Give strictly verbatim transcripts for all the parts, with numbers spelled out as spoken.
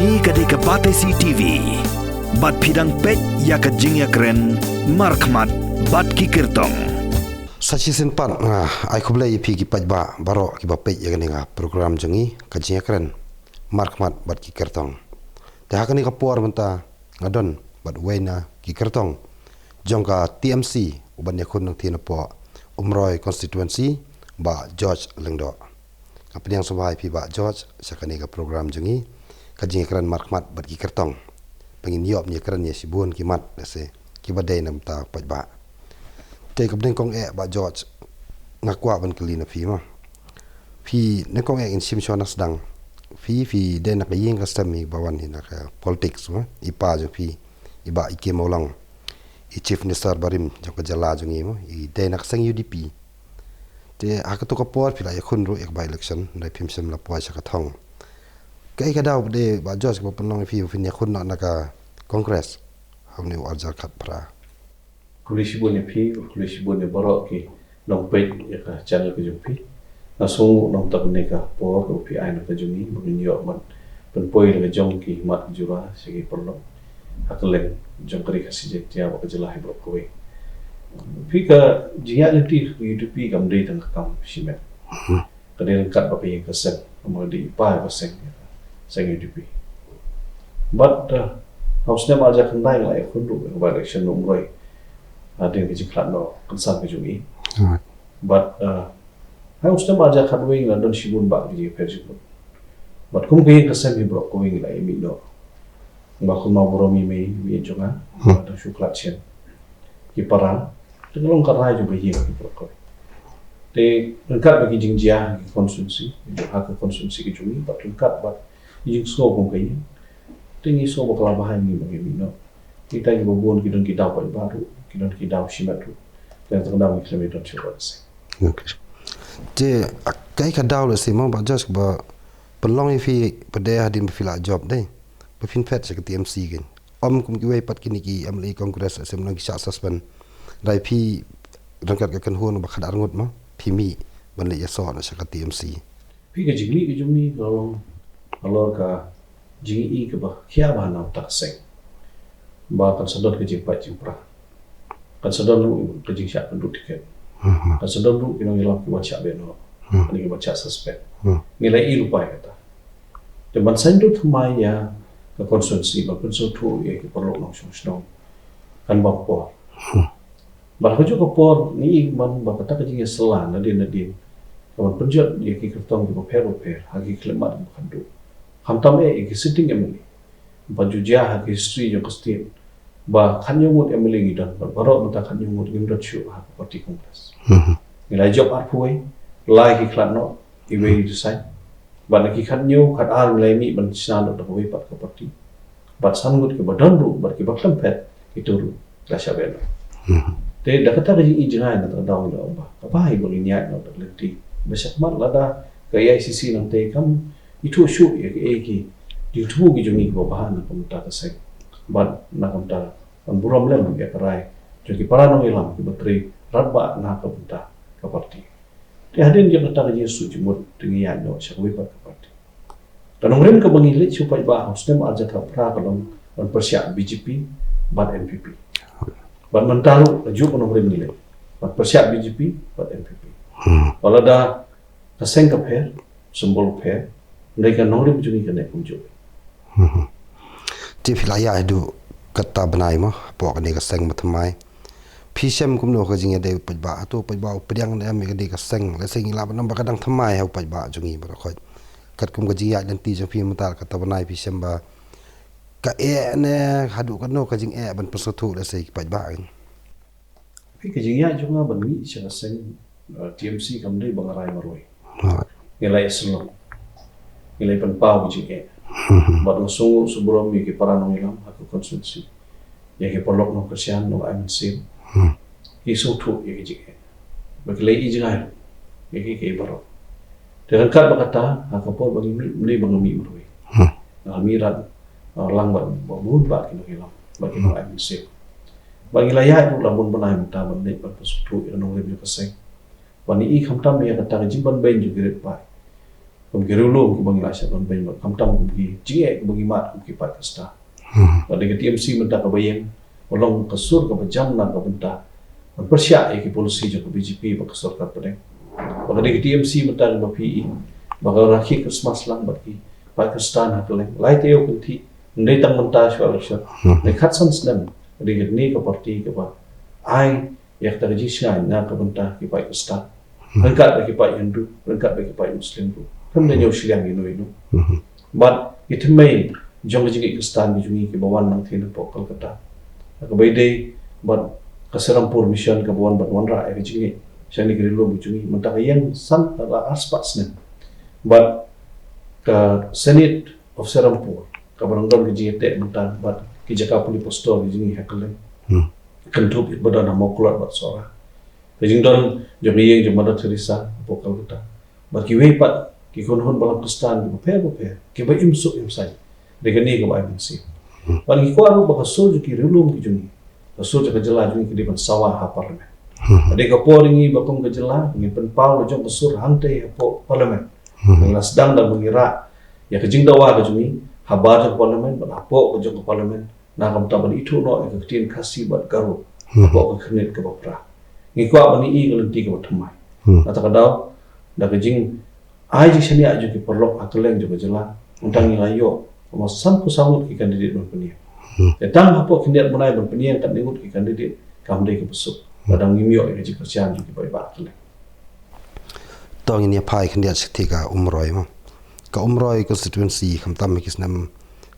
Kane ka dei ka Batesi T V. Bad phi dang peit ïa ka jingïakren markhmat bad ki kyrtong. Sa shisien pat, ah, ai khublei ïa phi ki paidbah baroh kiba peit ïa kane ka program jong ngi, ka jingïakren markhmat bad ki kyrtong. Te ha kane ka por mynta nga don bad uwei na ki kyrtong jong ka T M C uban ïakhun nangtei napoh Umroi constituency, Bah George Lyngdoh. Nga pdiang sngewbha ïa phi Bah George sha kane ka program jong ngi, ka jingïakren markhmat bad ki kyrtong. Ba ngin ïoh ban ïakren ïa shibun ki mat lehse kiba dei na ka bynta u paidbah. Te ka bneng kong eh Bah George, nga kwah ban kylli na phi ma. Phi ne kong eh ngin shim shuwa na sdang. Phi, phi dei na ka ïing ka sem hi ba wan hi na ka politics ma. I pa jong phi, i Bah E K Mawlong, i Chief Minister barim jong ka jylla jong ngi ma, i dei na ka seng U D P. Te ha kato ka por phi la ïakhun ruh ïa ka by election, hynrei phim shym la poi sha ka thong. Kaei ka daw ba dei Bah George kaba pynlong ïa phi ba phin ïakhun noh na ka Congress ha une u arhajar khatphra? Khublei shibun ïa phi, khublei shibun ïa baroh ki nongpeit ïa ka channel ka jong phi. Nga sngewnguh na ka bynta kane ka por kaba phi ai na ka jong ngi ba ngin ïoh ban pynpoi ïa la ka jong ki mat jura sha ki paralok ha kylleng jong ka ri Khasi Jaiñtia bad ka jylla hi baroh kawei. Phi, ka jingïaid lynti ka U D P kam dei tang ka kam shimet. Ka dei ryngkat bad ka ïing ka sem, namar ka dei i pa ka seng, seng U D P. Bad, uh, ha u snem arhajar khyndai nga la ïakhun ruh ïa ka by election na Umroi. Hadien ka jingkhlad noh kynsan ka jong i. Bad, uh, ha u snem arhajar khatwei nga la don shibun bah ki jingïapher jingmut. Bad kum ka ïing ka sem hi baroh kawei ngi la ïamih noh. Ba kumno burom i mei, mei jong nga, ba dang shu khlad shen. Ki para, te ka long ka rai jong ka ïing ki para kawei. Te ryngkat bad ki jingjia ha ki constituency, ha ka constituency ka jong ngi, bad ryngkat bad ki jingsngew kum ka ïing. Te ngi sngew ba ka la bha ïa ngi ba ngi mih noh. Kita kiba bun ki don ki daw paidbah ruh, ki don ki daw shimet ruh. Te ka daw ngi khlem don shuh ruh. Okay. Te kaei ka daw lehse mo Bah George ba pynlong ïa phi pat hadien ba phi la jop dei ba phin phet sha ka T M C kein. Ym kum kiwei pat kine ki M L A Congress lehse mynno ki shah suspend. Hynrei phi ryngkat ka kynhun ba khatar ngut mo phi mih ban leit ïasoh noh sha ka T M C. Phi, ka jingmih ka jong ngi ka long halor ka jingïohi kaba khia bha na ka bynta ka seng. Ba kan sa don ka jingpait jingpra. Kan sa don ruh ka jingshah pynduh tiket. Kan sa don ruh ki nongïalam ki wan shah beh noh. Ki wan shah suspend. Ngi la ïohi lypa ïa kata. Te ban saiñdur thymmai ïa ka constituency, ban pynsngewthuh ïa ki paralok nongshong shnong, kan bam por. Bad ha kajuh ka por ngi i man ba kata ka jingïasylla nadien nadien ka ban pynjot ïa ki kyrtong kiba pher bapher ha ki khyllipmat kiba khatduh. Khamtam eh ïa ki sitting M L A. Ba ju jia ha ki history jong ka state ba khathynñiew ngut M L A ngi don, bad baroh mynta khathynñiew ngut ngim don shuh ha ka party Congress. Ngi la jop arphew wei, lai ki khlad noh, iwei i resign. Bad na ki khathynñiew, khatar ngi la mih ban shna noh da kawei pat ka party. Bad san ngut kiba don ruh bad kiba khlem phet, kito ruh la shah beh noh. Te da kata ka jingïohi jngai na kata ka daw ngi la ong ba ka bha hi ba ngin ïaid noh da ka lynti. Ba shakhmat lada ka A I C C nangtei kam ithuh shuh ïa kiei ki jingthmu ki jong ngi kiba bha na ka bynta ka seng bad na ka bynta ban burom lem ïa ka rai jong ki para nongïalam kiba trei radbah na ka bynta ka party. Te hadien jong kata ka jingsuh jingmut te ngi ïaid noh sha kawei pat ka party. Ka nongrim kaba ngi leit sha u paidbah ha u snem arhajar khatphra ka long ban pyrshah B J P bad N P P. Bad mynta ruh kajuh ka nongrim ngi leit ban pyrshah B J P bad N P P. Wat lada ka seng ka pher, symbol pher, hynrei ka nongrim jong ngi ka neh kumjuh. Te phi la ïaid haduh katta bnai mo hapoh kane ka seng ba thymmai. Phi shem kumno ka jingïadei u paidbah, hato u paidbah u pdiang ne em ïa kane ka seng? Lehse ngi lah ban ong ba ka dang thymmai ha u paidbah jong ngi baroh khoit. Katkum ka jingïaid lynti jong phi mynta katta bnai phi shem ba ka eh ne haduh katno ka jingeh ban pynsngewthuh lehse ïa ki paidbah? Phi, ka jingïaid jong nga ban mih sha ka seng, uh, T M C kam dei ba nga rai marwei. Ngi la ïasyllok, ngi la pynpaw ka jingeh. Bad nga sngewnguh sngewburom ïa ki para nongïalam ha ka constituency, ïa ki paralok nongkyrshan nong ai mynsiem. Ki sngewthuh ïa ka jingeh. Bad ki la ïohi jngai ïa ki, ki baroh. Te ryngkat bad kata ha ka por ba ngi mih, ym dei ba nga mih marwei. Nga mih rat, uh, lang bad ba bun bah ki nongïalam bad ki nong ai mynsiem. Bad ngi la ïaid ruh la bun bnai mynta ban leit ban pynsngewthuh ïa ka nongrim jong ka seng. Ban ïohi khamtam ïa kata ka jingbanbeiñ jong ki rit bai. kum ki riewlum kiba ngi la shah ban beiñ, bad khamtam kum ki jingeh kiba ngi mad kum ki paid Khristan. Hmm. Bad dei ka T M C mynta kaba ïeng, ka long ka sur kaba jam na ka bynta ban pyrshah ïa ki policy jong ka B J P bad ka sorkar pdeng. Bad ka dei ka T M C mynta kaba phi i ba ka rakhe Christmas lang bad ki paid Khristan ha kylleng. Lai taïew kynthih, ym dei tang mynta shuwa election. Hmm. Dei khatsan snem, ka dei kane ka party kaba ai ïa kata ka jingshngaiñ na ka bynta ki paid Khristan. Hmm. Ryngkat bad ki paid Hindu, ryngkat bad ki paid Muslim ruh. Khlem da ñiew shiliang ïa uno uno. Hmm. Bad ki thymmei jong ka jingngeit Khristan ki jong ngi kiba wan nangtei napoh Kolkata, kaba ïadei bad ka Serampore Mission kaba wan ban wanrah ïa ka jingngeit sha kine ki riewlum ki jong ngi, mynta ka ïeng san, la ar spah snem. Bad ka Synod of Serampore kaba dang don ka jingïateh mynta bad ki jaka pule pastor ki jong ngi ha kylleng. Hmm. Kynthup ïa ba don ha Mawklod bad Sohra. Ka jingdon jong ka ïing jong Mother Teresa hapoh Calcutta, bad kiwei pat ki khun hun balang Khristan kiba pher bapher, kiba im suk im saiñ. Dei kane kaba ai mynsiem. Hmm. Bad ngi kwah ruh ba ka sur jong ki riewlum ki jong ngi, ka sur jong ka jylla jong ngi, ka dei ban sawa ha Parliament. Hmm. Bad dei ka por jong ngi ba kum ka jylla ngin pynpaw la jong ka sur hangtei hapoh Parliament. Hmm. Ngi la sdang da ba ngi rah ïa ka jingdawa ka jong ngi habar jong ka Parliament, bad hapoh ka jong ka Parliament, na ka bynta ban ithuh noh ïa ka ktien Khasi bad Garo. Hmm. Hapoh ka khyrnit kaba phra. Ngi kwah ban ïohi ïa ka lynti kaba thymmai. Hmm. Kata ka daw, da ka jingai jingshaniah jong ki paralok ha kylleng jong ka jylla, mynta ngi la ïoh kumba sanphew saw ngut ki candidate ban pynïeng. Hmm. Te tang hapoh khyndiat bnai ban pynïeng katne ngut ki candidate, kam dei kaba suk. Hmm. Lada ngim ïoh ïa ka jingkyrshan jong ki paidbah ha kylleng. To ngin ïa phai khyndiat shathie ka Umroi mo. Ka Umroi constituency khamtam ha ki snem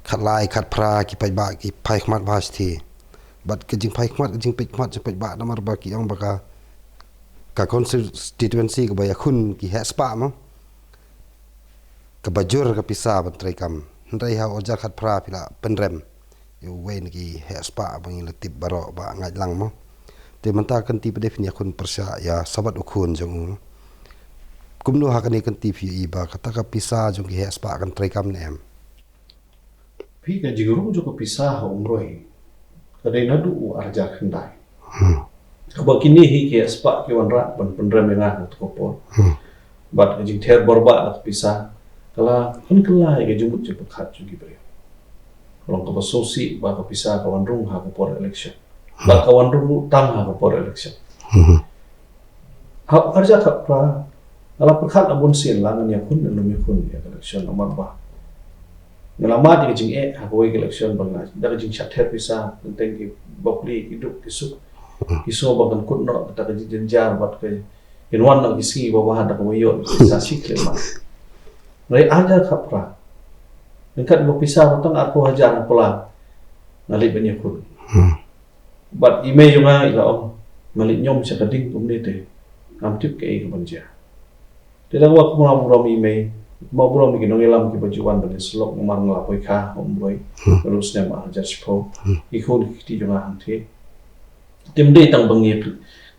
khatlai khatphra ki paidbah ki phai khmat bha shathie. Bad ka jingphai khmat, ka jingpeit khmat jong paidbah namar ba ki ong ba ka, ka constituency kaba ïakhun ki heh spah mo, kaba jur ka pisa ban treikam. Hynrei ha u arhajar khatphra phi la pynrem ïa uwei na ki heh spah ba ngi la tip baroh ba ngait lang mo. Te mynta ka kynti pat de phin ïakhun pyrshah ïa sabat u khun jong u. Kumno ha kane ka kynti phi ïohi ba kata ka pisa jong ki heh spah kan treikam ne em? Phi, ka jingrung jong ka pisa ha Umroi ka dei naduh u arhajar khyndai. Hmm. Kaba kine hi ki heh spah ki wanrah ban pynrem ïa nga ha kato ka por. Hmm. Bad ka jingther borbah da ka pisa ka la pynkylla ïa ka jingmut jingpyrkhat jong ki briew. Ka long kaba sngewsih ba ka pisa ka wan rung ha ka por election. Hmm. Bad ka wan rung ruh tang ha ka por election. Hmm. Ha u arhajar khatphra, nga la pyrkhat la bun sien la ngan ïakhun ne ym ïakhun ïa ka election namar ba nga la mad ïa ka jingeh ha kawei ka election ba nga, da ka jingshah ther pisa, teng teng ki bapli, ki duk, ki suk, ki sngew ba kan kut noh kata ka jingjynjar bad ka, kin wan noh ki sngi ba bha da kaba ïoh pisa shi khyllipmat. Hynrei arhajar khatphra, ryngkat ba pisa ba tang arphew hajar ha pla, nga leit ban ïakhun. Hmm. Bad i mei jong nga i la ong, nga leit ñiom sha ka ding kumne te ngam tip kaei kaban jia. Te da kaba kumba burom i mei, kumba burom ïa ki nongïalam kiba ju wan ban ïasyllok namar nga la poi kha ha Umroi. Hmm. Naduh snem arhajar shiphew. Hmm. Ki khun ki kti jong nga hangtei. Te ym dei tang ba ngi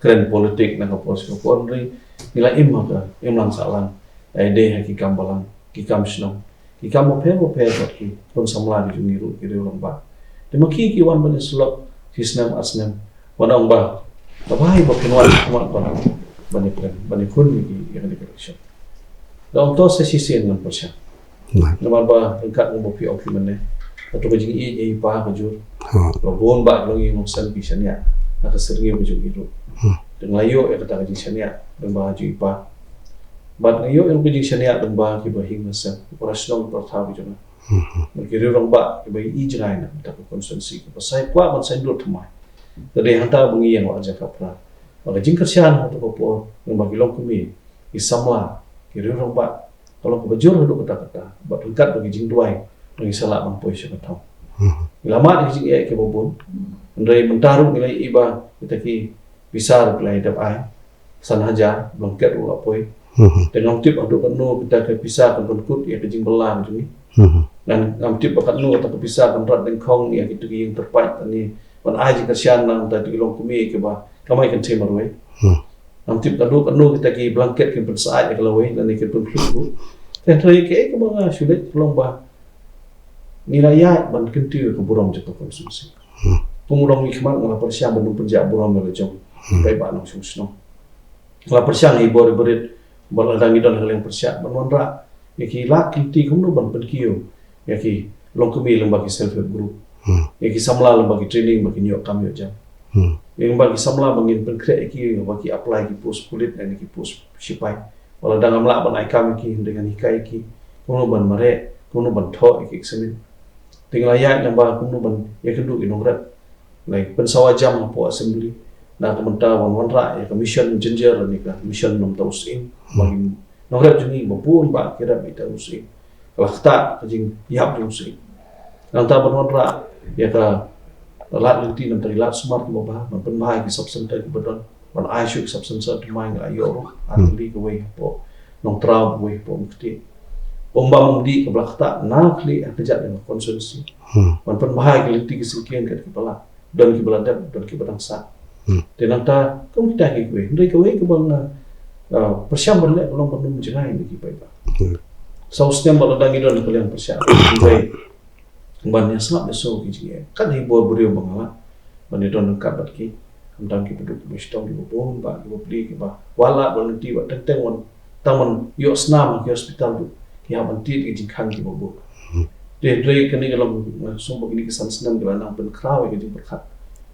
kren politik na ka por sha ka por, hynrei ngi la im ha ka imlang sahlang, ïadei ha ki kam balang, ki kam shnong, ki kam bapher bapher bad ki khun samla ki jong ngi ruh ki riew rangbah. Te ma ki ki wan ban ïasyllok shi snem ar snem, wan ong ba, ka bha ba phin wan khmat ban, ban ïakren, ban ïakhun ïa ki, ïa kane ka election. Nga ong to sa shisien ngan pyrshang. Namar ba ryngkat kumba phi ong hi mynne, kato ka jingïeit ïa i pa ka jur. Ha. Ba bun bah ki longïing longsem ki shaniah ha ka syrngiew ka jong i ruh. Hmm. Te nga la ïoh ïa kata ka jingshaniah lyngba jong i pa. Bad nga ïoh ïa ka jingshaniah lyngba kiba hi mynsiem, para shnong para thaw ki jong nga. Hmm. Bad ki riew rangbah kiba i jngai na kata ka constituency, kiba sa kwah ban saiñdur thymmai. Te dei hangta ba ngi ïeng ha u arhajar khatphra. Bad ka jingkyrshan ha kato ka por lyngba ki longkmie, ki samla, ki riew rangbah, ka long kaba jur haduh katta katta, bad ryngkat bad ki jingduwai ba ngi sa lah ban poi sha ka thaw. Hmm. Ngi la mad ki jingeh kiba bun, hynrei mynta ruh ngi la ïohi ba kita ki pisa ruh ki la ïa dep ai, san hajar blanket ruh la poi. Hmm. Te ngam tip haduh katno kita ki pisa kan pynkut ïa ka jingbylla ka jong ngi. Hmm. Ngan, ngam tip ba katno kita ki pisa kan rat dyngkhong ïa kito ki ïing tyrpait lane ban ai jingkyrshan na kita ki longkmie kiba kamai kynthei marwei. Hmm. Ngam tip katno katno kita ki blanket kin pynsyaid ïa ka lawei lane kin pynkhluh ruh. Te hynrei kaei kaba nga shu leit ka long ba ngi la ïaid ban kyntiew ïa ka burom jong ka constituency. Hmm. Kum u nongmihkhmat nga la pyrshang ban ym pynjah burom ïa la jong. Hmm. Paidbah nongshong shnong. Nga la pyrshang ha i bor i barit, bad lada ngi don ha ka liang pyrshah ban wanrah Ïa ki lad ki lynti kumno ban pynkiew ïa ki longkmie lyngba ki self help group. Hmm. Ïa ki samla lyngba ki training ba kin ïoh kam ïoh jam. Hmm. Lyngba ki samla ba ngin pynkhreh ïa ki ba ki apply ki post pulit ne ki post sipai. Wat la dang ngam lah ban ai kam ïa ki, hynrei ngan hikai ïa ki kumno ban mareh, kumno ban thoh ïa ki eksamin. Te ngi la ïaid lyngba kumno ban ïakynduh ïa ki nongrep. Like, pynsawa jam hapoh assembly na ka bynta ban wanrah ïa ka mission Jynjar ne ka mission Nongthaw Sying. Hmm. Ba ki nongrep jong ngi ba bun bah ki rep ïa u Sying. Ka la ktah ka jingïap jong u Sying. Nangta ban wanrah ïa ka lad lynti, nangta ki lad sumar kiba bha, ban pynbha ïa ki sub center kiba don, ban ai shuh ki sub center thymmai, ngi la ïoh ruh ar tylli, kawei hapoh Nongtraw, kawei hapoh Umktieh. Kumba ym dei kaba la ktah na khlieh ha kjat jong ka constituency. Hmm. Ban pynbha ïa ki lynti ki syngkien kat kiba la don, kiba la dep, don kiba dang sah. Hmm. Te nangta kum kita kiwei, hynrei kawei kaba nga, ah, pyrshang ban leh ka long ban ym jngai na ki paidbah. Hmm. Saw snem ba la dang ïadon ka liang pyrshah, hynrei ban ïasngap ïasoh ki jingeh, kat hi bor briew ba nga lah ban ïadon ryngkat bad ki, khamtam ki baduk ba shitom, kiba bun bah, kiba pli, kiba wallam ba lynti, ba teng teng wan tang ban ïoh snam ha ki hospital ruh ki hap ban tied ki jingkhang kiba bun. Hmm. Te hynrei kane ka long, eh, sngewbha kine ki san snem ki la nang pynkhraw ïa ka jingpyrkhat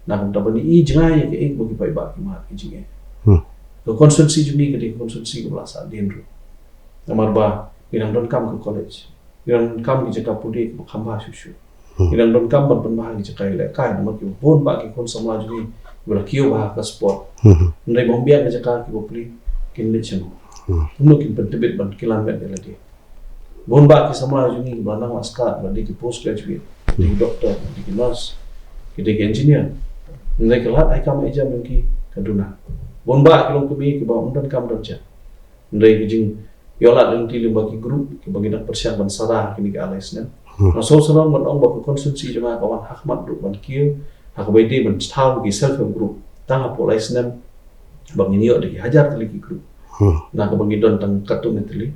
na ka bynta ban ïohi jngai ïa kaei kaba ki paidbah ki mad ki jingeh. Hmm. Ka constituency jong ngi ka dei ka constituency kaba la sahdien ruh. Namar ba ngi dang donkam ka college, ngi dang donkam ki jaka pule kiba kham bha shuh shuh. Hmm. Ngi dang donkam ban pynbha ki jaka ïalehkai namar kiba bun bah ki khun samla jong ngi kiba la kiew bha ha ka sport. Hmm. Hynrei ba ym biang ki jaka kiba pule, kin leit shano? Hmm. Kumno kin pyntbit ban kylla met ïa lade? Bun bah ki samla jong ngi kiba nang la stad, ba dei ki post graduate, dei ki doctor, dei ki nurse, ki dei ki engineer. Hynrei ka lad ai kam ai jam jong ki ka duna. Bun bah ki longkmie kiba ym donkam don jam. Hynrei ka jingïoh lad lynti lyngba ki group kiba ngi dang pyrshang ban sara ha kine ki ar lai snem. Hmm. Nga sngewsarong ban ong ba ka constituency jong nga ka wan ha khmat ruh ban kiew ha kaba ïadei ban thaw ki self help group tang hapoh lai snem ba ngin ïoh da ki hajar tylli ki group. Hmm. Na kaba ngi don tang katto katne tylli.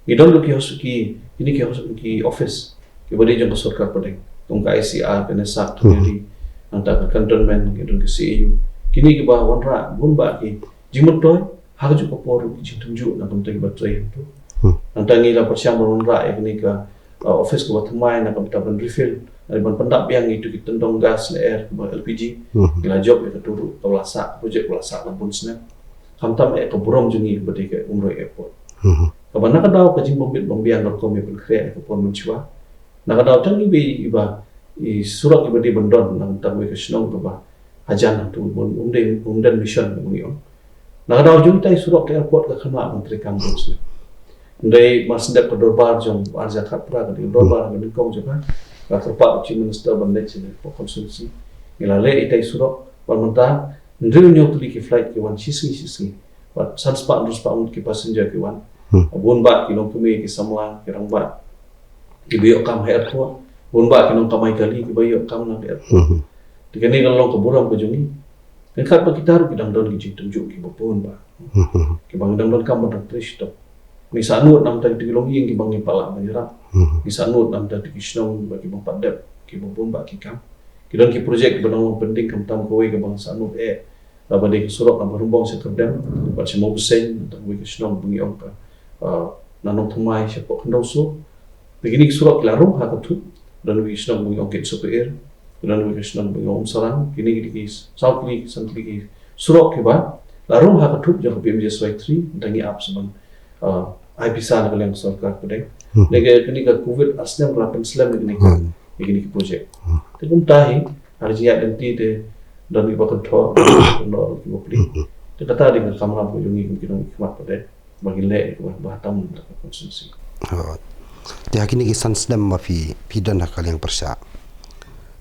Ngi don ruh ki hos-, ki, kine ki hos-, ki office kiba dei jong ka sorkar pdeng, kum ka I C R, ka NESAC, hmm, nangta ka cantonment, ngi don ka C A U. Kine kiba wanrah bun bah ki jingmyntoi, ha kajuh ka por ruh ki jingtynjuh na ka bynta kiba trei hangto. Hmm. Nangta ngi la pyrshang ban wanrah ïa kane ka, uh, office kaba thymmai na ka bynta ban refill, ban pyndap biang ïa kito ki tyndong gas lyer kaba L P G. Hmm. Ngi la jop ïa kato ruh, kaba la sah, project kaba la sah la bun snem. Khamtam eh ka burom jong ngi kaba dei ka Umroi Airport. Hmm. Kaba na ka daw ka jingbym bit bym biang ka rukom ïa pynkhreh ïa ka por mynshuwa. Na ka daw tang iwei iba, i surok iba dei ban don na ka bynta kawei ka shnong kaba hajan hangto, um, um dei, um don mission kaba ngi ong. Na ka daw jong ita i surok ka airport ka khynnah ban treikam bun snem. Hynrei mar shu dep ka dorbar jong u arhajar khatphra, ka dei ka dorbar kaba nyngkong jong ka, ka kyrpad u Chief Minister ban leit sha ka constituency. Ngi la leh ita i surok, bad mynta hynriew hynñiew tylli ki flight ki wan shisngi shisngi. Bad san spah hynriew spah ngut ki passenger ki wan. Hmm. Bun bah ki longkmie, ki samla, ki rangbah kiba ïoh kam ha airport. Bun bah ki nongkamai kali kiba ïoh kam na ka airport. Hmm. Te kane ka long ka burom ka jong ngi. Ryngkat bad kita ruh ki dang don ki jingtynjuh kiba bun bah. Hmm. Kiba ngi dang donkam ban dang trei shitom. Ngi sahnud namar kita ki longïing kiba ngim pat lah ban ïarap. Hmm. Ngi sahnud namar kita ki shnong ba kiba pat dep, kiba bun bah ki kam. Ki don ki project kiba dang long pending, khamtam kawei kaba ngi sahnud eh, kaba dei ka surok na Barymbong sha Kyrdem, bad sha Mawbseiñ, nangta kawei ka shnong ba ngi ong ka, ah, na Nongthymmai shapoh Khyndaw Soo. Te kine ki surok ki la rung ha ka thup, don kawei ka shnong ba ngi ong ka Ïtsoh Pyrshah, don kawei ka shnong ba ngi ong Umsarang, kine ki dei ki saw tylli, san tylli ki surok kiba la rung ha ka thup jong ka P M G S Y three, nangta ngi ap sa ban, ah, ai pisa na ka liang sorkar pdeng. Hmm. Nangta kane ka covid ar snem ka la pynslem ïa kine ki, hmm, ïa kine ki project. Hmm. Te kumta hi, ha ka jingïaid lynti te don kiba kynthoh, don kiba plie. Hmm. Te kata dei ka kamram ka jong ngi kum ki nongmihkhmat pat de ba ngin leh ïa kaba bha tam ha ka constituency. Oh. Te ha kine ki san snem ba phi, phi don ha ka liang pyrshah,